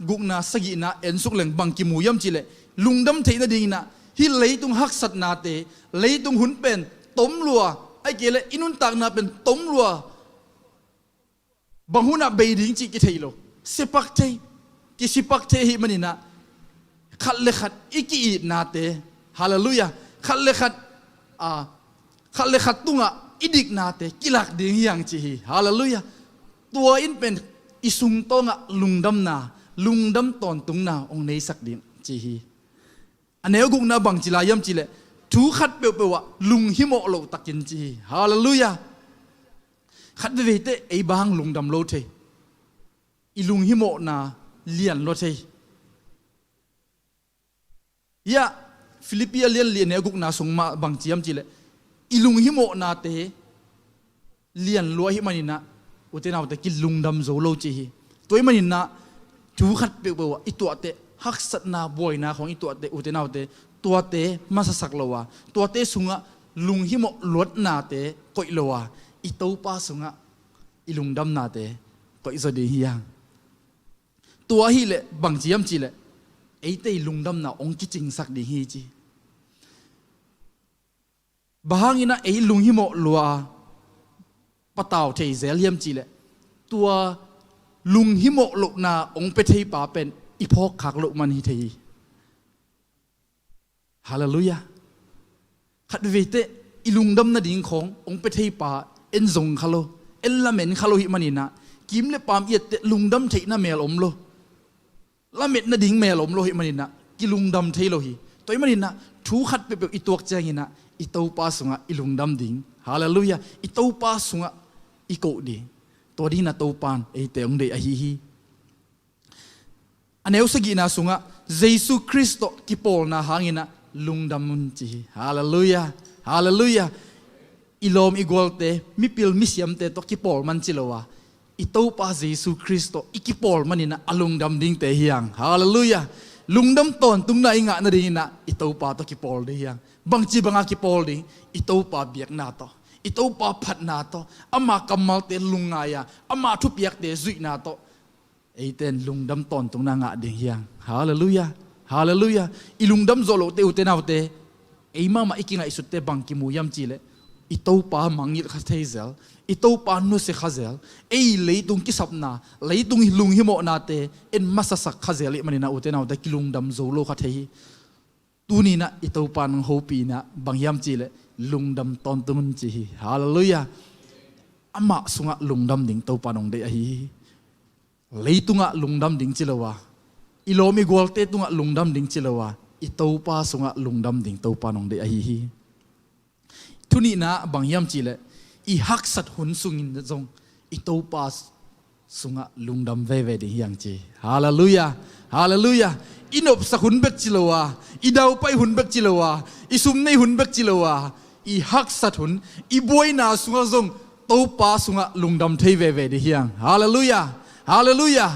gukna sagihna en suk leng bang kimu hiam cihleh lungdam theih nadingin a hih leitung haksatnate, leitung hun pen tom lua, ahih kei leh i nuntakna pen tom lua, bang hunah bei ding cih kithei lo. Sipak thei, kisipak thei ahih manin a khat le khat i ki-itnate, halleluiah, khat le khat, a, khat le khat tungah i diknate kilak ding hi hang ci hi. Halleluiah. Tua in pen i sungtawngah lungdamna, lungdam tawntungna hong neisak ding ci hi. A neu gukna bangci lai hiam cihleh thu khat peuhpeuh ah lunghimawh loh takin ci hi. Halleluiah. Khat veveite ei bang lungdam lo thei, i lunghimawhna lian lua thei. Hiah Filippi a lianli a neu gukna sung mah bangci hiam cihleh i lunghimawhnate lian lua ahih manin a ute naute kilungdam zo lo ci hi. Tua ahih manin a thu khat peuhpeuh ah i tuahteh, haksatna buaina khawng i tuahteh ute naute, tuate masasak lo a, tuate sungah lunghimawh luatnate koih lo a, i Topa sungah i lungdamnate koih zaw ding hi hang. Tua ahih leh bangci hiam cihleh eite i lungdamna hong kicingsak ding hi ci. Bang hangin a ei lunghimawh lua patau thei zel hiam cihleh tua lunghimawh lohna hong pia theipa pen i phawkkhak loh man hi thei hi. Halleluiah. Khat veveite i lungdam nading khawng hong pia theipa en zong kha lo, en lamen kha lo ahih manin a kim le paam i etteh lungdam theihna mel om lo, lamet nading mel om lo ahih manin a kilungdam thei lo hi. Tua ahih manin a thu khat peuhpeuh i tuak ciangin a i Topa sungah i lungdam ding. Halleluiah. I Topa sungah i koh ding. Tua dingin a Topa in eite hong deih ahi hi. A neu sagihna sungah Jesu Khrist tawh kipawlna hangin a lungdam un ci hi. Halleluiah. Halleluiah. I lawm i gualte, mipil misiamte tawh kipawl man ci lo a, i Topa Jesu Khrist tawh i kipawl manin a lungdam dingte hi hang. Halleluiah. Lungdam tawntungna i ngah nadingin a i Topa tawh kipawl ding hi hang. Bangci banga kipawl ding? I Topa biakna tawh, i Topa phatna tawh, ama kammalte lungngai a, ama thupiakte zuihna tawh eite in lungdam tawntungna ngah ding hi hang. Halleluiah. Halleluiah. I lungdam zawh lohte ute naute, ei mahmah i kingaihsutte bang kimu hiam cihleh i Topa mangngilh kha thei zel, i Topa nusia kha zel, ei leitung kisapna, leitung lunghimawhnate en masasak kha zel ahih manin a ute naute kilungdam zo lo kha thei hi. Tuni-in a i Topa in hong hopih in a bang hiam cihleh lungdam tawntung un ci hi. Halleluiah. Amah sungah lungdam ding Topa in hong deih ahi hi. Leitungah lungdam ding ci lo a, i lawm i gualte tungah lungdam ding ci lo a, I Topa sungah lungdam ding Topa nong deih ahi hi. Thu nihna bang hiam cihleh, i haksat hun sungin zong i Topa sungah lungdam veve ding hi hang ci. Halleluiah. Halleluiah. I nopsak hun bek ci lo a, i daupai hun bek ci lo a, i sum nei hun bek ci lo a, i haksat hun, i buaina sungah zong Topa sungah lungdam thei veve ding hi hang. Halleluiah. Halleluiah.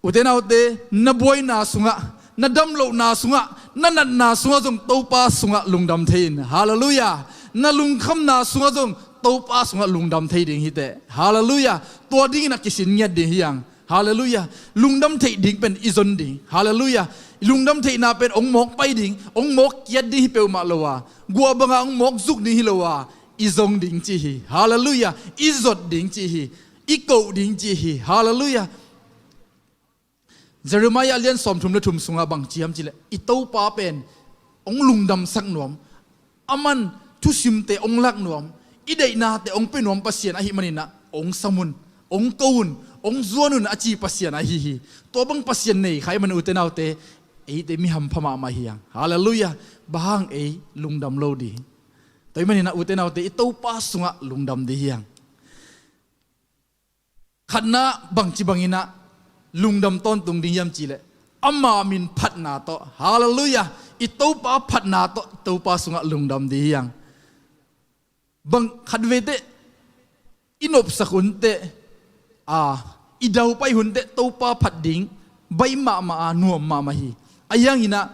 Ute naute, na buaina sungah, na damlohna sungah, na natna sungah zong Topa sungah lungdam thei in. Halleluiah. Na lungkhamna sungah zong Topa sungah lungdam thei ding hi teh. Halleluiah. Tua dingin a kisin ngiat ding hi hang. Halleluiah. Lungdam theih ding pen i zon ding. Halleluiah. Lungdam theihna pen hong mawk pai ding, hong mawk kiat ding hi peuhmah lo a, guah banga hong mawk zuk ding hi lo a, i zong ding ci hi. Halleluiah. I zot ding ci hi. I koh ding ci hi. Halleluiah. Jeremiah a lian sawmthum le thum sungah bang ci hiam cihleh, i Topa pen hong lungdamsak nuam, aman thusimte hong lak nuam, i deihnate hong pia nuam Pasian ahih maninah hong sam un, hong ko un, hong zuan un a ci Pasian ahi hi. Tua bang Pasian nei kha ahih manin ute naute, eite mi hampha mahmah hi hang. Halleluiah. Bang hang ei lungdam lo ding? Tua ahih maninah ute naute, i Topa sungah lungdam ding hi hang. Khatna bangci banginah lungdam tawntung ding hiam cihleh, ama min phatna tawh. Halleluiah. I Topa phatna tawh i Topa sungah lungdam ding hi hang. Bang khat vei teh, i nopsak hun teh, a, i daupai hun teh Topa phat ding baih mahmah a, nuam mahmah hi. Ahi hanginah,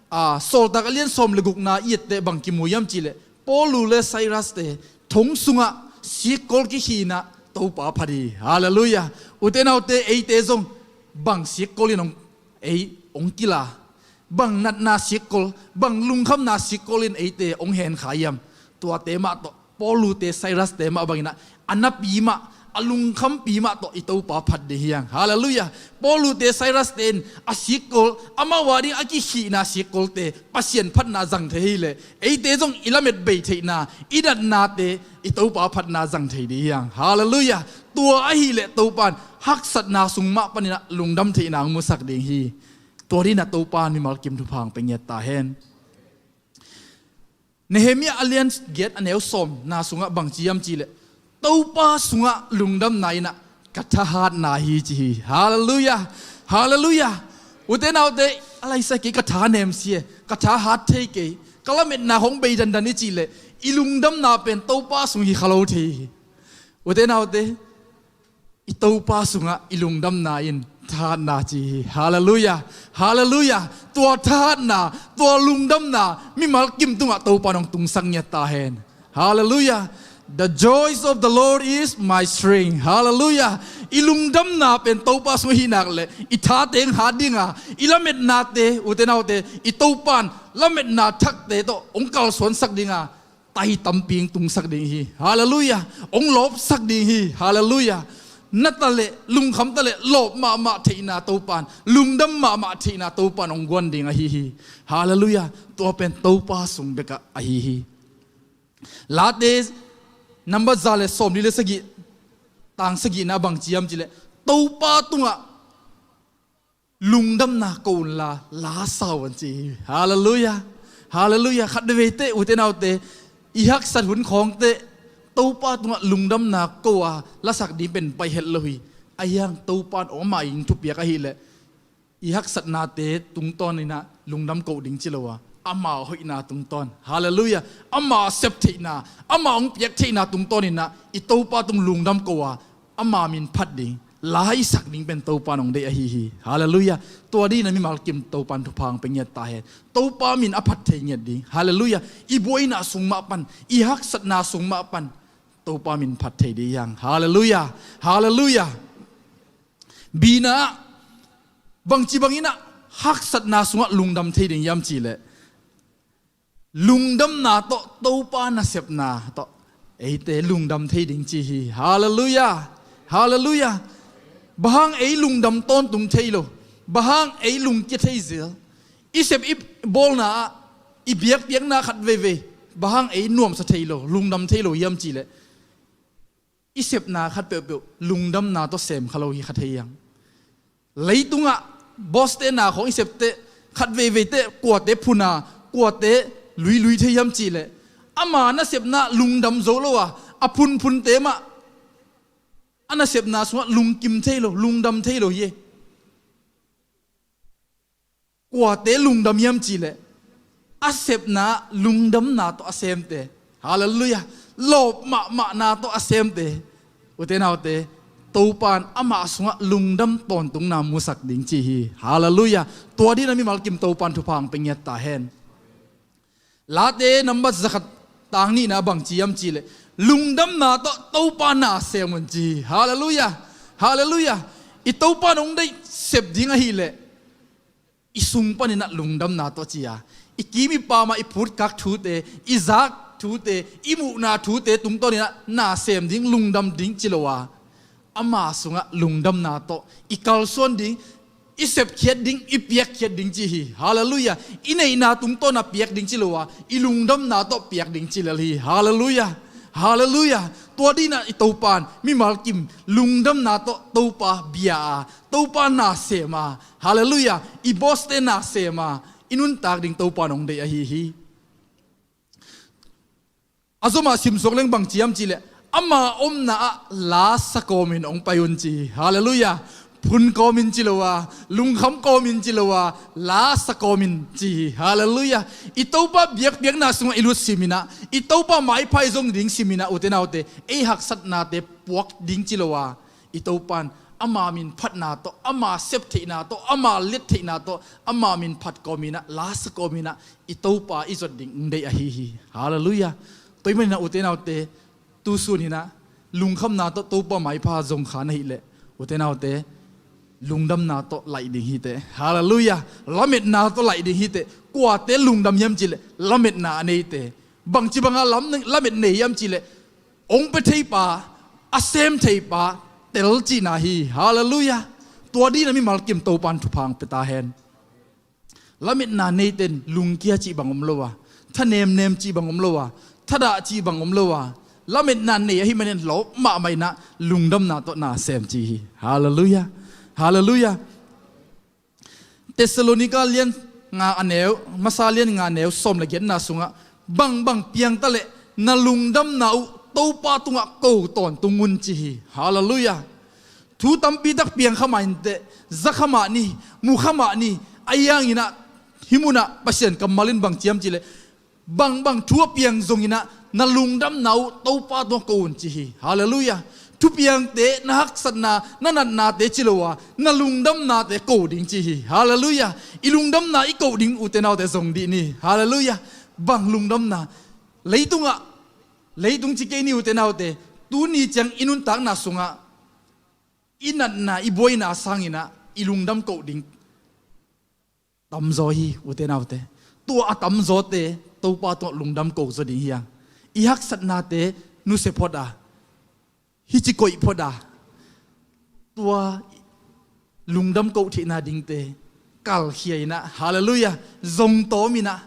a, Sawltak a lian sawm le gukna i et teh bang kimu hiam cihleh, Paulu le Silas te thong sungah sikkol kikhinah Topa phat hi. Halleluiah. Ute naute, eite zong bang sikkol in hong, ei hong kila, bang natna sikkol, bang lungkhamna sikkol in eite hong henkha hiam? Tuate mah tawh, Paulu te, Silas te mah banginah a napi mah, a lungkhampi mah tawh i Topa phat ding hi hang. Halleluiah. Paulu te, Silas te in a sikkol, amau a ding a kikhihna sikkolte Pasian phatna zang thei hileh, eite zong i lamet bei theihna, i natnate i Topa phatna zang thei ding hi hang. Halleluiah. Tua ahileh Topa in haksatna sung mah paninah lungdam theihna hong musak ding hi. Tua dinah Topa in mimal kim thupha hong pia ngiat ta hen. Nehemiah a lian giat a neu sawmna sungah bangci hiam cihleh, Topa sungah lungdamna innah ka thahatna hi ci hi. Halleluiah. Halleluiah. Ute naute, a laisa kei, ka tha nem si e, ka tha hat thei kei, ka lametna hong bei dandan i cihleh, i lungdamna pen Topa sung hi kha lo thei hi. Ute naute, i Topa sungah i lungdamna in thahatna ci hi. Halleluiah. Halleluiah. Tua thahatna, tua lungdamna mimal kim tungah Topa in hong tungsak ngiat ta hen. Halleluiah. The joys of the Lord is my strength. Halleluiah. I lungdamna pen Topa sung hi nak leh i thate hong hat dinga, i lametnate, ute naute, i Topa in lametna thakte tawh hong kalsuansak dinga, tai tampi hong tungsak ding hi. Halleluiah. Hong lawpsak ding hi. Halleluiah. Na taleh, lungkham taleh, lawp mahmah theihna Topa in, lungdam mahmah theihna Topa in hong guan ding ahi hi. Halleluiah. Tua pen Topa sung bekah ahi hi. Late number za le sawmli le sagih, tang sagihna bangci hiam cihleh, Topa tungah lungdamna ko unla, la sa un ci hi. Halleluiah. Halleluiah. Khat vei teh, ute naute, i haksat hun khawng teh Topa tungah lungdamna ko a lasak ding pen pai het lo hi. Ahi hang Topa in amah in thupiak ahileh, i haksatnate tungtawninah lungdam ko ding ci lo a, ama hoihna tungtawn. Halleluiah. Ama sep theihna, ama hong piak theihna tungtawninah i Topa tung lungdam ko a, ama min phat ding, la i sak ding pen Topa in hong deih ahi hi. Halleluiah. Tua dinah mimal kim Topa in thupha hong pia ngiat ta hen. Topa min a phat thei ngiat ding. Halleluiah. I buaina sung mah pan, i haksatna sung mah pan Topa min phat thei ding hi hang. Halleluiah. Halleluiah. Bina ah, bangci banginah haksatna sungah lungdam thei ding hiam cihleh, lungdamna tawh Topa nasepna tawh eite lungdam thei ding ci hi. Halleluiah. Halleluiah. Bang hang ei lungdam tawntung thei lo? Bang hang ei lungkia thei zel? I sep i bawlna ah, i biakpiakna khat veivei, bang hang ei nuamsa thei lo, lungdam thei lo hiam cihleh, i sepna khat peuhpeuh lungdamna tawh sem kha lo hi kha thei hi hang. Leitungah bawste na khawng i sep teh, Khat veivei teh kuate phun a, kuate luilui thei hiam cih leh, ama nasepna lungdam zo lo a, a phunphunte mah a nasepna sungah lungkim thei lo, lungdam thei lo hi. Kuate lungdam hiam cih leh, a sepna lungdamna tawh a semte. Halleluiah. Lawp mahmahna tawh a semte, ute naute, Topa in amah sungah lungdam tawntungna musak ding ci hi. Halleluiah. Tua dingin a mimal kim Topa in thupha hong pia ngiat ta hen. Late nambat zakhat, tang nihna bang ci hiam cih leh, lungdamna tawh Topa na sem un ci hi. Halleluiah. Halleluiah. I Topa in hong deih sep ding ahih leh, i sung panin ah lungdamna tawh ci a, i kim i pam ah i phutkak thute, i zak thute, i muhna thute tungtawnin ah na sem ding, lungdam ding ci lo a, ama sungah lungdamna tawh i kalsuan ding, i sepkhiat ding, i piakkhiat ding ci hi. Halleluiah. I neihna tungtawn a piak ding ci lo a, i lungdamna tawh piak ding ci lel hi. Halleluiah. Halleluiah. Tua dingin ah i Topa in mimal kim lungdamna tawh Topa bia a, Topa na sem a. Halleluiah. I bawste na sem a, i nuntak ding Topa in hong deih ahi hi. A zomah simsuak leng bang ci hiam cih leh, ama omna ah la sa kawmin hong pai un ci hi. Halleluiah. Phun kawmin ci lo a, lungkham kawmin ci lo a, la sa kawmin ci hi. Halleluiah. I Topa biakpiakna sungah i lut simin ah, i Topa maipha i zong ding simin ah, ute naute, ei haksatnate puak ding ci lo a, i Topa in ama min phatna tawh, ama septheihna tawh, ama liattheihna tawh, ama min phat kawmin ah, la sa kawmin ah, i Topa i zot ding hong deih ahi hi. Halleluiah. Tua ahih manin ah, ute naute, tu sunin ah lungkhamna tawh Topa maipha zong kha na hih leh, ute naute, lungdamna tawh laih ding hi teh. Halleluiah. Lametna tawh laih ding hi teh. Kuate lungdam hiam cih leh, lametna a neite. Bangci banga lam, lamet nei hiam cih leh, hong pia thei pa, a sem thei pa tel cihna hi. Halleluiah. Tua dingin ah mimal kim Topa in thupha hong pia ta hen. Lametna neite in lungkia cih bang om lo a, thanemnem cih bang om lo a, thadah cih bang om lo a, lametna nei ahih manin lawp mahmah in ah lungdamna tawh na sem ci hi. Halleluiah. Halleluiah. Thessalonika lian nga a neu, masa lian nga neu sawm le giatna sungah, bangbang piang ta leh na lungdamna uh Topa tungah ko tawntung un ci hi. Halleluiah. Thu tampi tak piang kha mah inteh, za kha mah ni, mu kha mah ni, ahi hangin ah, hih munah Pasian kammal in bang ci hiam cih leh, bangbang thu a piang zongin ah na lungdamna uh Topa tungah ko un ci hi. Halleluiah. Thupiangte, na haksatna, na natnate ci lo a, na lungdamnate ko ding ci hi. Halleluiah. I lungdamna i ko ding, ute naute, zong dih ni. Halleluiah. Bang lungdamna? Leitungah, leitung ci kei ni, ute naute, tuni ciang i nuntakna sungah i natna, i buaina sangin ah i lungdam koh ding tamzaw hi, ute naute. Tua a tamzawte Topa tungah lungdam ko zaw ding hi hang. I haksatnate nusia phot a, hici koih phot a, tua lungdam koh theihna dingte kalkhia in ah, halleluiah, zongtawm in ah,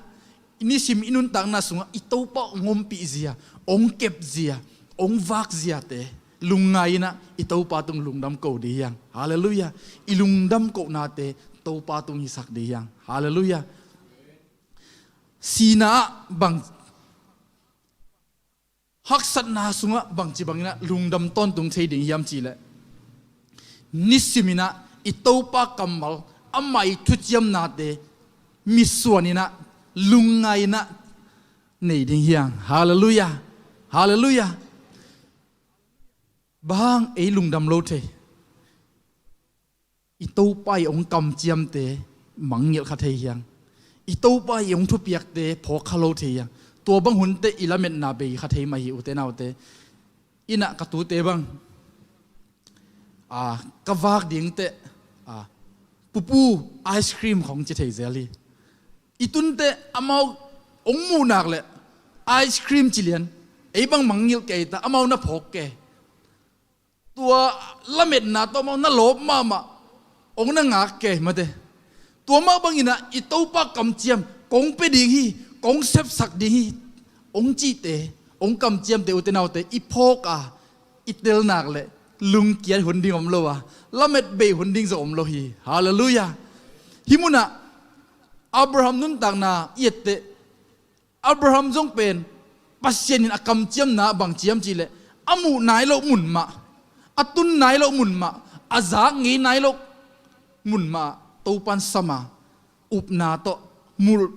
nisim i nuntakna sungah i Topa hong ompih zia, hong kep zia, hong vak ziate lungngai in ah, i Topa tung lungdam ko ding hi hang. Halleluiah. I lungdam kohnate Topa tung hisak ding hi hang. Halleluiah. Sina ah bang, haksatna sungah bangci bangin ah lungdam tawntung thei ding hiam cih leh, nisim in ah i Topa kammal, amah i thuciamnate mitsuan in ah, lungngai in ah nei ding hi hang. Halleluiah. Halleluiah. Bang hang ei lungdam lo thei? I Topa i hong kamciamte mangngilh kha thei hi hang. I Topa i hong thupiakte phawk kha lo thei hi hang. Tua bang hun teh i lametna bei kha thei mah hi, ute naute. Inn ah ka tute bang, a, ka vak ding teh, a, pupu, ice cream khong ci thei zel hi. I tun teh amau hong muh nak leh ice cream ci lian, ei bang mangngilh kei ta, amau na phawk kei. Tua lametna tawh amau na lawp mahmah, hong na ngak kei mate. Tua mah bangin ah i Topa kamciam, kong pia ding hi, kong sepsak ding hi, hong cihte, hong kamciamte, ute naute, i phawk a, i tel nak leh lungkiat hun ding om lo a, lamet bei hun ding zong om lo hi. Halleluiah. Hih munah Abraham nuntakna i etteh, Abraham zong pen Pasian in a kamciamna bang ciam cihleh, a muh nai loh mun mah, a tun nai loh mun mah, a zak ngei nai loh mun mah Topan sama, upna tawh mu,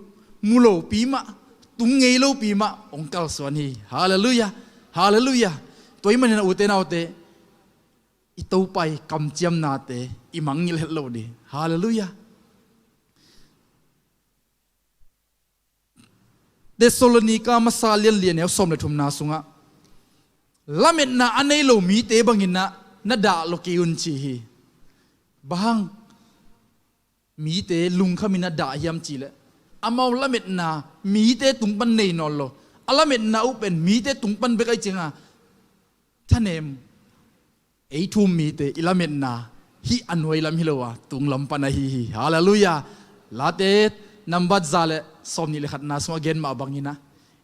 mu lopi mah, tung ngei lopi mah hong kalsuan hi. Halleluiah. Halleluiah. Tua ahih manin a ute naute, i Topa i kamciamnate i mangngilh het lo ding. Halleluiah. Thessalonika masa lianlian neu sawm le thumna sungah, lametna a nei lo mite bangin ah na dah lo kei un ci hi. Bang hang mite lungkhamin a dah hiam cihleh, amau lametna mite tung pan nei nawn lo, a lametna uh pen mite tung pan bek ahi cianga, thanem, ei thu-um mite i lametna hih a nuai lam hi lo a, tung lam pan ahi hi. Halleluiah. Late nambat za le sawmnih le khatna sungah gen mah bangin ah,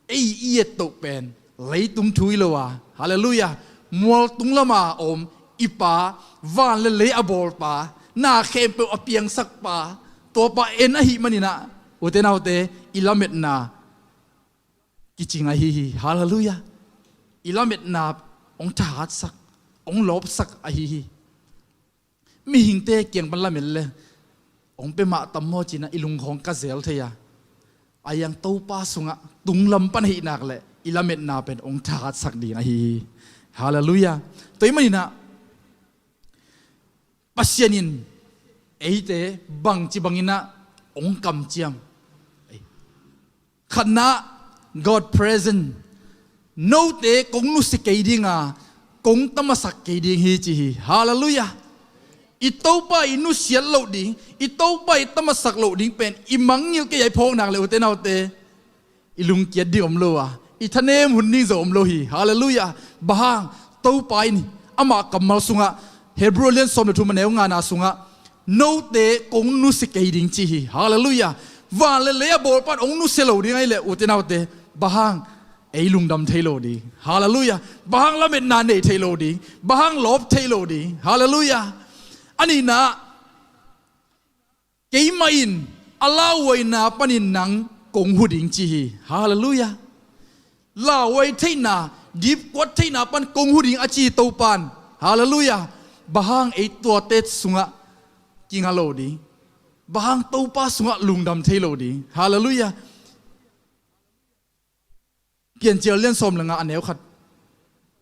ei i et toh pen leitung thu hi lo a, halleluiah, mual tung lama om i Pa, van le lei a bawlpa, na khempeuh a piangsak Pa, tua Pa en ahih manin ah, ute naute, i lametna kicing ahi hi. Halleluiah. I lametna hong thahatsak, hong lawpsak ahi hi. Mihingte kiang pan lamet le hong pia mah tam maw ci-in ah i lungkhawng ka zel thei a, a hiang Topa sungah tung lam pan ahih nak leh i lametna pen hong thahatsak ding ahi hi. Halleluiah. Tua ahih manin ah Pasian in eite bangci bangin ah hong kamciam. Khatna, God present. Note kong nusia kei ding a, kong tamasak kei ding hi ci hi. Halleluiah. I Topa i nusiat loh ding, i Topa i tamasak loh ding pen i mangngilh kei a, i phawk nak leh ute naute, i lungkiat ding om lo a, i thanem hun ding zong om lo hi. Halleluiah. Bang hang, Topa in amah kammal sungah, Hebrew lian sawm le thum a neu ngana sungah, note kong nusia kei ding ci hi. Halleluiah. Van le lei a bawlpa in hong nusia lo ding ahih leh, ute naute, bang hang ei lungdam thei lo ding? Halleluiah. Bang hang lametna nei thei lo ding? Bang hang lawp thei lo ding? Halleluiah. A nihna, keimah in a lauhuaina panin nang kong huh ding ci hi. Halleluiah. Lauhuai theihna, dipkuat theihna pan kong huh ding a ci Topan. Halleluiah. Bang hang ei tuate sungah kinga lo ding? Bang hang Topa sungah lungdam thei lo ding? Halleluiah. Piancil lian sawm le nga a neu khat,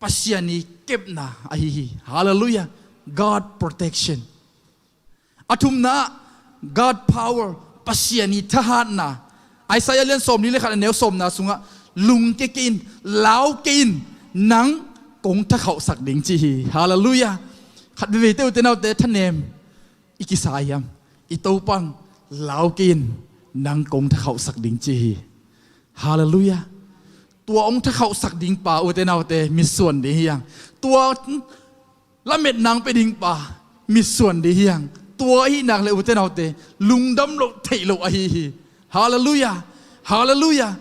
Pasian i kepna ahi hi. Halleluiah. God protection. A thumna, God power, Pasian i thahatna. Isaiah lian sawmli le khat a neu sawmna sungah, lungke kei in, lau kei in, nang kong thakhauhsak ding ci hi. Halleluiah. Khat veivei te, ute naute, thanem i kisa hiam? I Topan, lau kei in, nang kong thakhauhsak ding ci hi. Halleluiah. Tua hong thakhauhsak ding Pa, ute naute, mitsuan ding hi hang. Tua lametna hong pia ding Pa, mitsuan ding hi hang. Tua ahih nak leh, ute naute, lungdam loh theih loh ahi hi. Halleluiah. Halleluiah.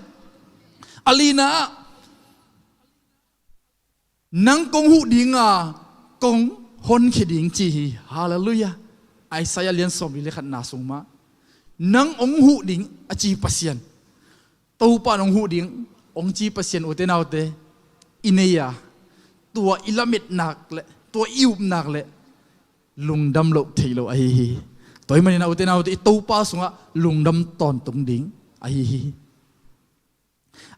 A lina ah, nang kong huh ding a, kong honkhia ding ci hi. Halleluiah. Isaiah lian sawmli le khatna sung mah, nang hong huh ding a ci Pasian, Topan hong huh ding hong ci Pasian, ute naute, i nei a, tua i lamet nak leh, tua i up nak leh lungdam loh theih loh ahi hi. Tua ahih manin ah, ute naute, i Topa sungah lungdam tawntung ding ahi hi.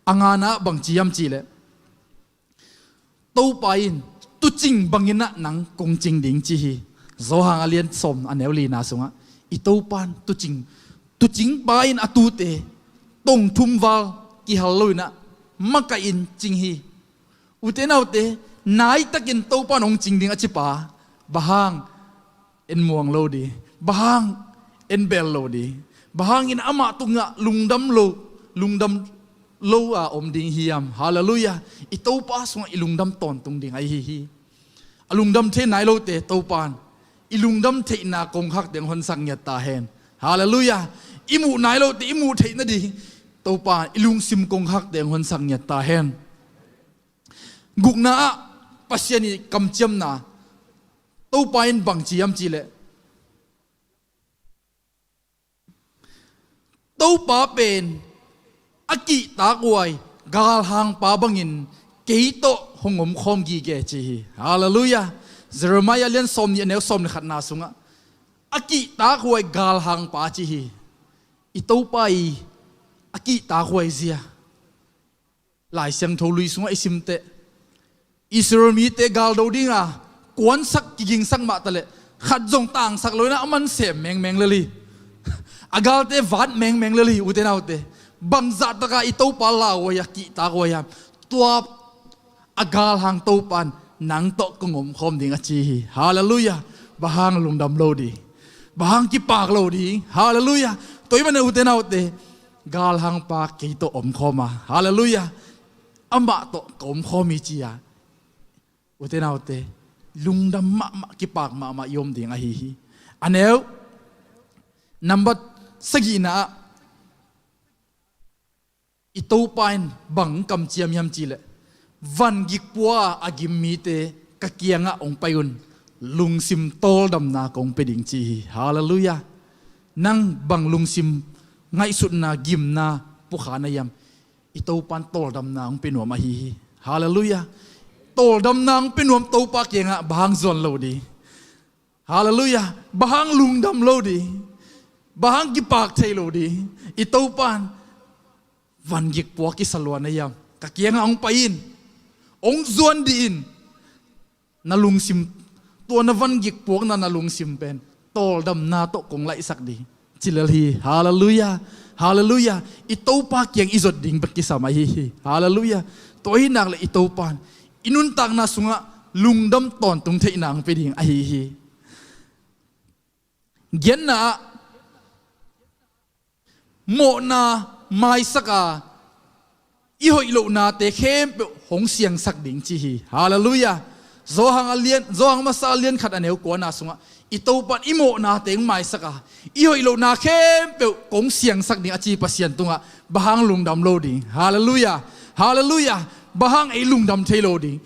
A ngana bang ci hiam cihleh, Topa in tuucing bangin ah nang kong cing ding ci hi. Johan a lian sawm a neu lina sungah, i Topan tuucing, tuucing pa in a tuute tong thum val kihal loin ah makaih in cing hi. Ute naute, naitakin Topan hong cing ding a ci pa, bang hang en muang lo ding? Bang hang en bel lo ding? Bang hangin amah tungah lungdam lo, lungdam lo a om ding hiam? Halleluiah. I Topa sungah i lungdam tawntung ding ahi hi. A lungdam thei nai lote Topan i lungdam theihna kongkhakte hong honsak ngiat ta hen. Halleluiah. I muh nai lote i muh theih nading Topan i lungsim kongkhakte hong honsak ngiat ta hen. Gukna ah, Pasian i kamciamna. Topa in bang ci hiam cihleh, Topa pen a kihtakhuai galhangpa bangin kei tawh hong omkhawm gige ci hi. Halleluiah. Jeremiah lian sawmnih a neu sawm le khatna sungah a kihtakhuai galhangpa ci hi. I Topa i a kihtakhuai zia Lai Siangtho lui sungah i simteh Israel mite galdo dinga kuansak kigingsak mahtaleh khat zong tangsak lo inah a man sem mengmeng lel hi. A galte vat mengmeng lel hi, ute naute. Bangzah taka i Topa lauhuai a kihtakhuai hiam? Tua a galhang Topan nang tawh kong omkhawm ding a ci hi. Halleluiah. Bang hang lungdam lo ding? Bang hang kipak lo ding? Halleluiah. Tua i mana ute naute, galhangpa kei tawh omkhawm a, halleluiah, amah tawh ka omkhawm hi ci-a, ute naute, lungdam mahmah, kipak mahmah i om ding ahi hi. A neu nambat sagihna ah i Topa in bang kamciam hiam cihleh, vangikpua a gim mite ka kiangah hong pai un, lungsim tawldamna kong pia ding ci hi. Halleluiah. Nang bang lungsim ngaihsutna, gimna pukha na hiam? I Topan tawldamna hong pia nuam ahi hi. Halleluiah. Tawldamna hong pia nuam Topa kiangah bang hang zuan lo ding? Halleluiah. Bang hang lungdam lo ding? Bang hang kipak thei lo ding? I Topan vangikpua kisa lua na hiam? Ka kiangah hong pai in, hong zuan dih in, na lungsim, tua na vangikpuakna, na lungsim pen tawldamna tawh kong laihsak ding ci lel hi. Halleluiah. Halleluiah. I Topa kiang i zuat ding bek kisam ahi hi. Halleluiah. Tua hi nak leh i Topan i nuntakna sungah lungdam tawntung theihna hong pia ding ahi hi. Giatna ah mawhna maisak a, i hoih lohnate khempeuh hong siangsak ding ci hi. Halleluiah. Johan a lian, Johan masa a lian khat a neu kuana sungah i Topan i mawhnate hong maisak a, i hoih lohna khempeuh kong siangsak ding a ci Pasian tungah bang hang lungdam lo ding? Halleluiah. Halleluiah. Bang hang ei lungdam thei lo ding?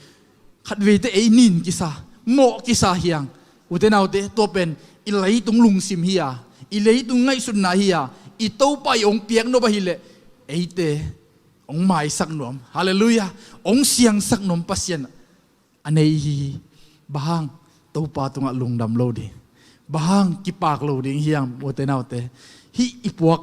Khatveite ei nin kisa, mawh kisa hi hang. Ute naute, tua pen i leitung lungsim hi a, i leitung ngaihsutna hi a, i Topa i hong piak nop ahileh eite hong maisak nuam, halleluiah, hong siangsak nuam Pasian a nei hi hi. Bang hang Topa tungah lungdam lo ding? Bang hang kipak lo ding hi hang, ute naute? Hih i puak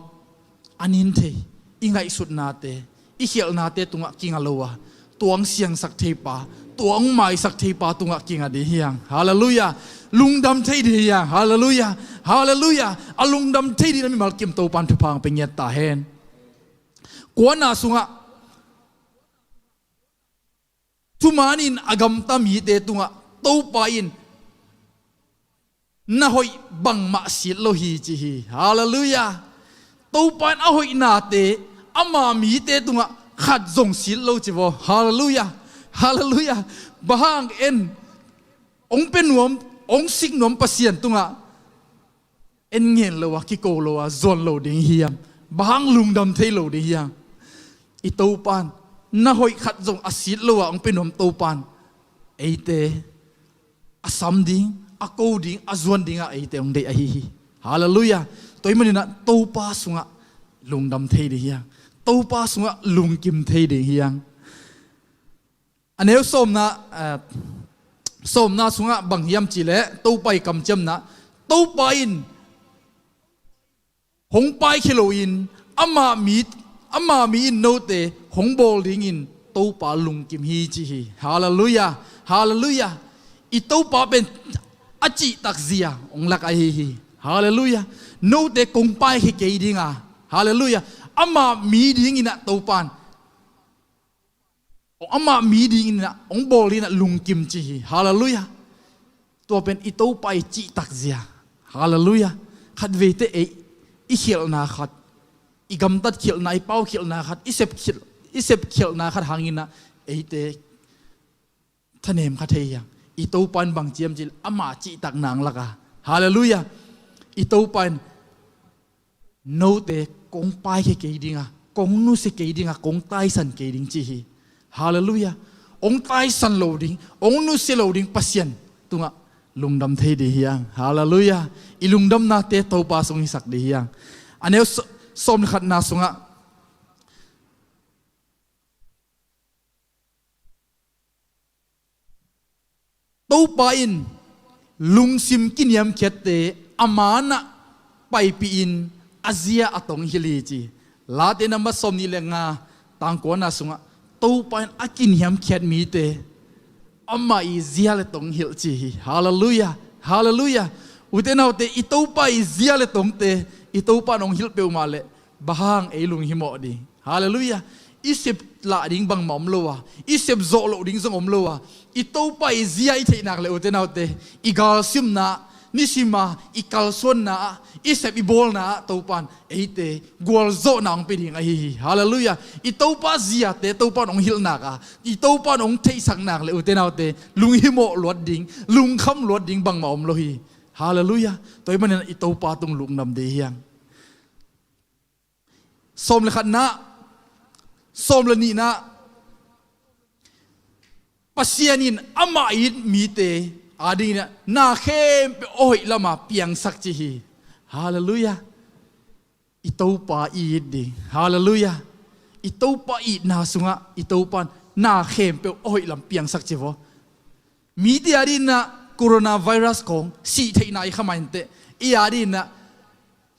a nin thei, i ngaihsutnate, i khialhnate tungah kinga lo a, tua hong siangsak theipa, tua hong maisak theipa tungah kinga ding hi hang. Halleluiah. Lungdam thei ding hi hang. Halleluiah. Halleluiah. A lungdam thei ding na mimal kim Topan thupha hong pia ngiat ta hen. Kuana sungah thumanin a gamta mite tungah Topa in na hoih bangmah sit lo hi ci hi. Halleluiah. Topa in a hoihnate ama mite tungah khat zong sit lo ci vaw. Halleluiah. Halleluiah. Bang hang en hong pia nuam, hong sik nuam Pasian tungah en ngen lo a, kiko lo a zuan lo ding hiam? Bang hang lungdam thei lo ding hiam? I Topan na hoih khat zong a sit lo a hong pia nuam Topan eite a sam ding, a ko ding, a zuan dingah eite hong deih ahi hi. Halleluiah. Tua hi maninah Topa sungah lungdam thei ding hi hang. Topa sungah lungkim thei ding hi hang. A neu sawmna, eh, sawmna sungah bang hiam cihleh Topa i kamciamna, Topa in hong paikhia loin ama mi, ama mi in note hong bawl dingin Topa lungkim hi ci hi. Halleluiah. Halleluiah. I Topa pen a cihtak zia hong lak ahi hi. Halleluiah. Note kong paikhia kei dinga, halleluiah, ama mi dinginah Topan amah mi dinginah hong bawl dinginah lungkim ci hi. Halleluiah. Tua pen i Topa i cihtak zia. Halleluiah. Khatveite ei i khialhna khat, i gamtat khialhna, i pau khialhna khat, i sep khialh, i sep khialhna khat hanginah eite thanem kha thei hiang. I Topa in bang ciam cil ama cihtak nang laka. Halleluiah. I Topa in note kong paikhia kei dinga, kong nusia kei dinga, kong taisan kei ding ci hi. Halleluiah. Hong taisan lo ding, hong nusia lo ding Pasian tungah lungdam thei ding hiang. Halleluiah. I lungdamnate Topa sung hisak ding hiang. A neu so, Sawm le khatna sungah Topa in lungsim kiniamkhiatte a manah paipihin a zia a tong hilh hi ci. Late nambat sawm nih le nga tang kuana sungah Topa in a kiniamkhiat mite amah i zia le tong hilh ci hi. Halleluiah. Halleluiah. Ute naute, i Topa i zia le tongte i Topa in hong hilh peuhmah leh bang hang ei lunghimawh ding? Halleluiah. I sep lah ding bangmah om lo a, i sep zawh loh ding zong om lo a, i Topa i zia i theih nak le ute naute, i galsimna, nisima i kalsuanna ah, i sep i bawlna ah Topa in eite gualzawhna hong pia ding ahi hi. Halleluiah. I Topa ziate Topa in hong hilh nak a, i Topa in hong theihsak nak le ute naute, lunghimawh luat ding, lungkham luat ding bangmah om lo hi. Halleluiah. Tua ahih manin i Topa tung lungdam ding hi hang. Sawm le khatna, sawm le nihna, Pasian in amah it mite adingin ah na khempeuh a hoih lamah piangsak ci hi. Halleluiah. I Topa i it ding. Halleluiah. I Topa itna sungah i Topa in na khempeuh a hoih lam piangsak ci vaw. Mite adingin ah coronavirus khawng sih theihna i khamah inteh, i adingin ah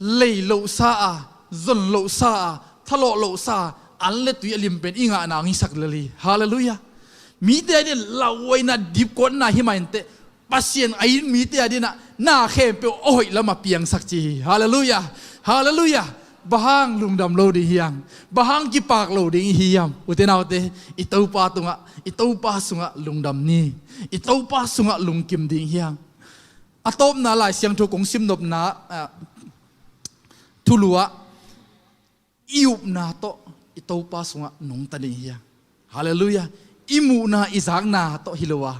lei lohsa a, zon lohsa a, thalawh lohsa a, an le tui a lim pen i ngahna hong hisak lel hi. Halleluiah. Mite adingin lauhuaina, dipkuatna hi mah inteh, Pasian a it mite adingin ah na khempeuh a hoih lamah piangsak ci hi. Halleluiah. Halleluiah. Bang hang lungdam lo ding hiam? Bang hang kipak lo ding i hi hiam? Ute naute, i Topa tungah, i Topa sungah lungdam ni. I Topa sungah lungkim ding hiam? A tawpna Lai Siangtho kong simnopna, ah, thulu ah i upna tawh i Topa sungah nungta ding hiam? Halleluiah. I muhna, i zakna tawh hi lo a,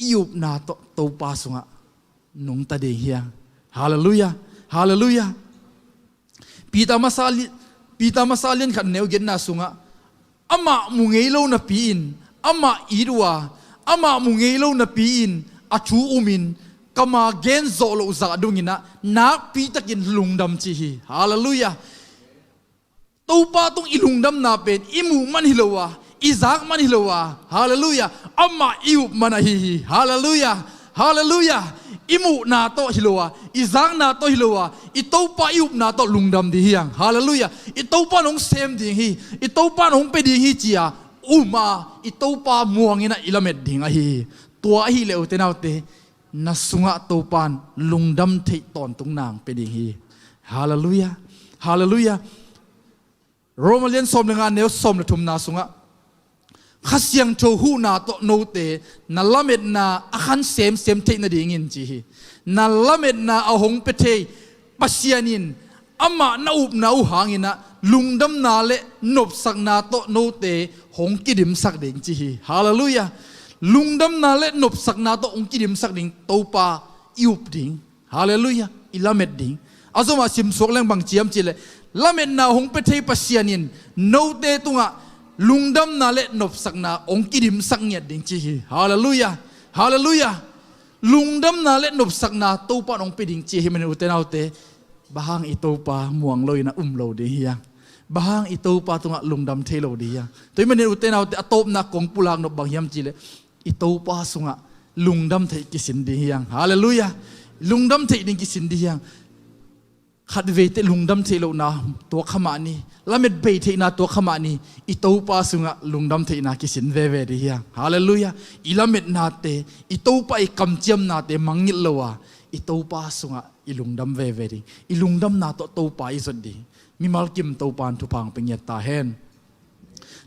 i upna tawh Topa sungah nungta ding hiam? Halleluiah. Halleluiah. Peter masa li-, Peter masa lian khat neu giatna sungah, amah mu ngei lo napi-in amah it uh a, amah mu ngei lo napi-in a thu umin, kam a gen zawh loh zah dongin ah nakpitakin lungdam ci hi. Halleluiah. Topa tung i lungdamna pen i muh man hi lo a, i zak man hi lo a, halleluiah, amah i up man ahi hi. Halleluiah. Halleluiah. I muhna tawh hi lo a, i zakna tawh hi lo a, i Topa i upna tawh lungdam ding hiam? Halleluiah. I Topa in hong sem ding hi, i Topa in hong pia ding hi ci-a um a, i Topa muangin ah i lamet ding ahi hi. Tua ahih leh ute naute, na sungah Topa in lungdam theih tawntung nang pia ding hi. Halleluiah. Halleluiah. Roma lian sawm le nga neu sawm le thumna sungah, Kha Siangtho huhna tawh note na lametna a khan semsem theih nadingin ci hi. Na lametna a hong pia thei Pasian in amah na upna uh hangin ah lungdamna le nopsakna tawh note hong kidimsak ding ci hi. Halleluiah. Lungdamna le nopsakna tawh hong kidimsak ding Topa i up ding. Halleluiah. I lamet ding. A zomah simsuak leng bang ci hiam cih leh, lametna hong pia thei Pasian in note tungah lungdamna le nopsakna hong kidimsak ngiat ding ci hi. Halleluiah. Halleluiah. Lungdamna le nopsakna Topa in hong pia ding ci hi. Ahih manin ute naute, bang hang i Topa muang lo in ah um lo ding hiam? Bang hang i Topa tungah lungdam thei lo ding hiam? Tua ahih manin ute naute, a tawpna kong pulak nop bang hiam cih leh, i Topa sungah lungdam theih kisin ding hiam? Halleluiah. Lungdam theih ding kisin ding hiam? Khatveite lungdam theih lohna tuak kha mah ni, lamet bei theihna tuak kha mah ni, i Topa sungah lungdam theihna kisin veve ding hiam? Halleluiah. I lametnate, i Topa i kamciamnate mangngilh lo a, i Topa sungah i lungdam veve ding. I lungdamna tawh Topa i zot ding. Mimal kim Topa in thupha hong pia ngiat ta hen.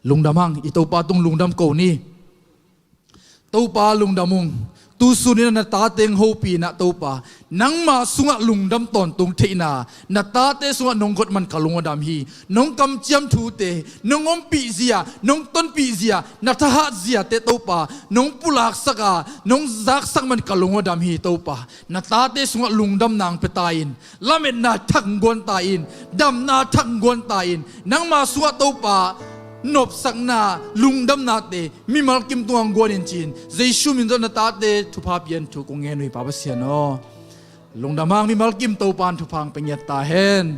Lungdam hang, i Topa tung lungdam ko ni. Topa lungdam ung. Tu sunin ah na tate hong hopih in ah Topa, nangma sungah lungdam tawntung theihna, na tate sungah nong got man ka lung a dam hi. Nong kamciam thute, nong ompih zia, nong tonpih zia, na thahat ziate Topa, nong pulaksak a, nong zaksak man ka lung a dam hi Topa. Na tate sungah lungdamna hong pia ta in, lametna thak hong guan ta in, damna thak hong guan ta in, nangma sungah Topa nopsakna, lungdamnate mimal kim tungah hong guan in ci-in, Jesu min tawh na tate thupha pia in thu kong ngen uh hi Pa Pasian aw. Lungdam hang, mimal kim Topa in thupha hong pia ngiat ta hen.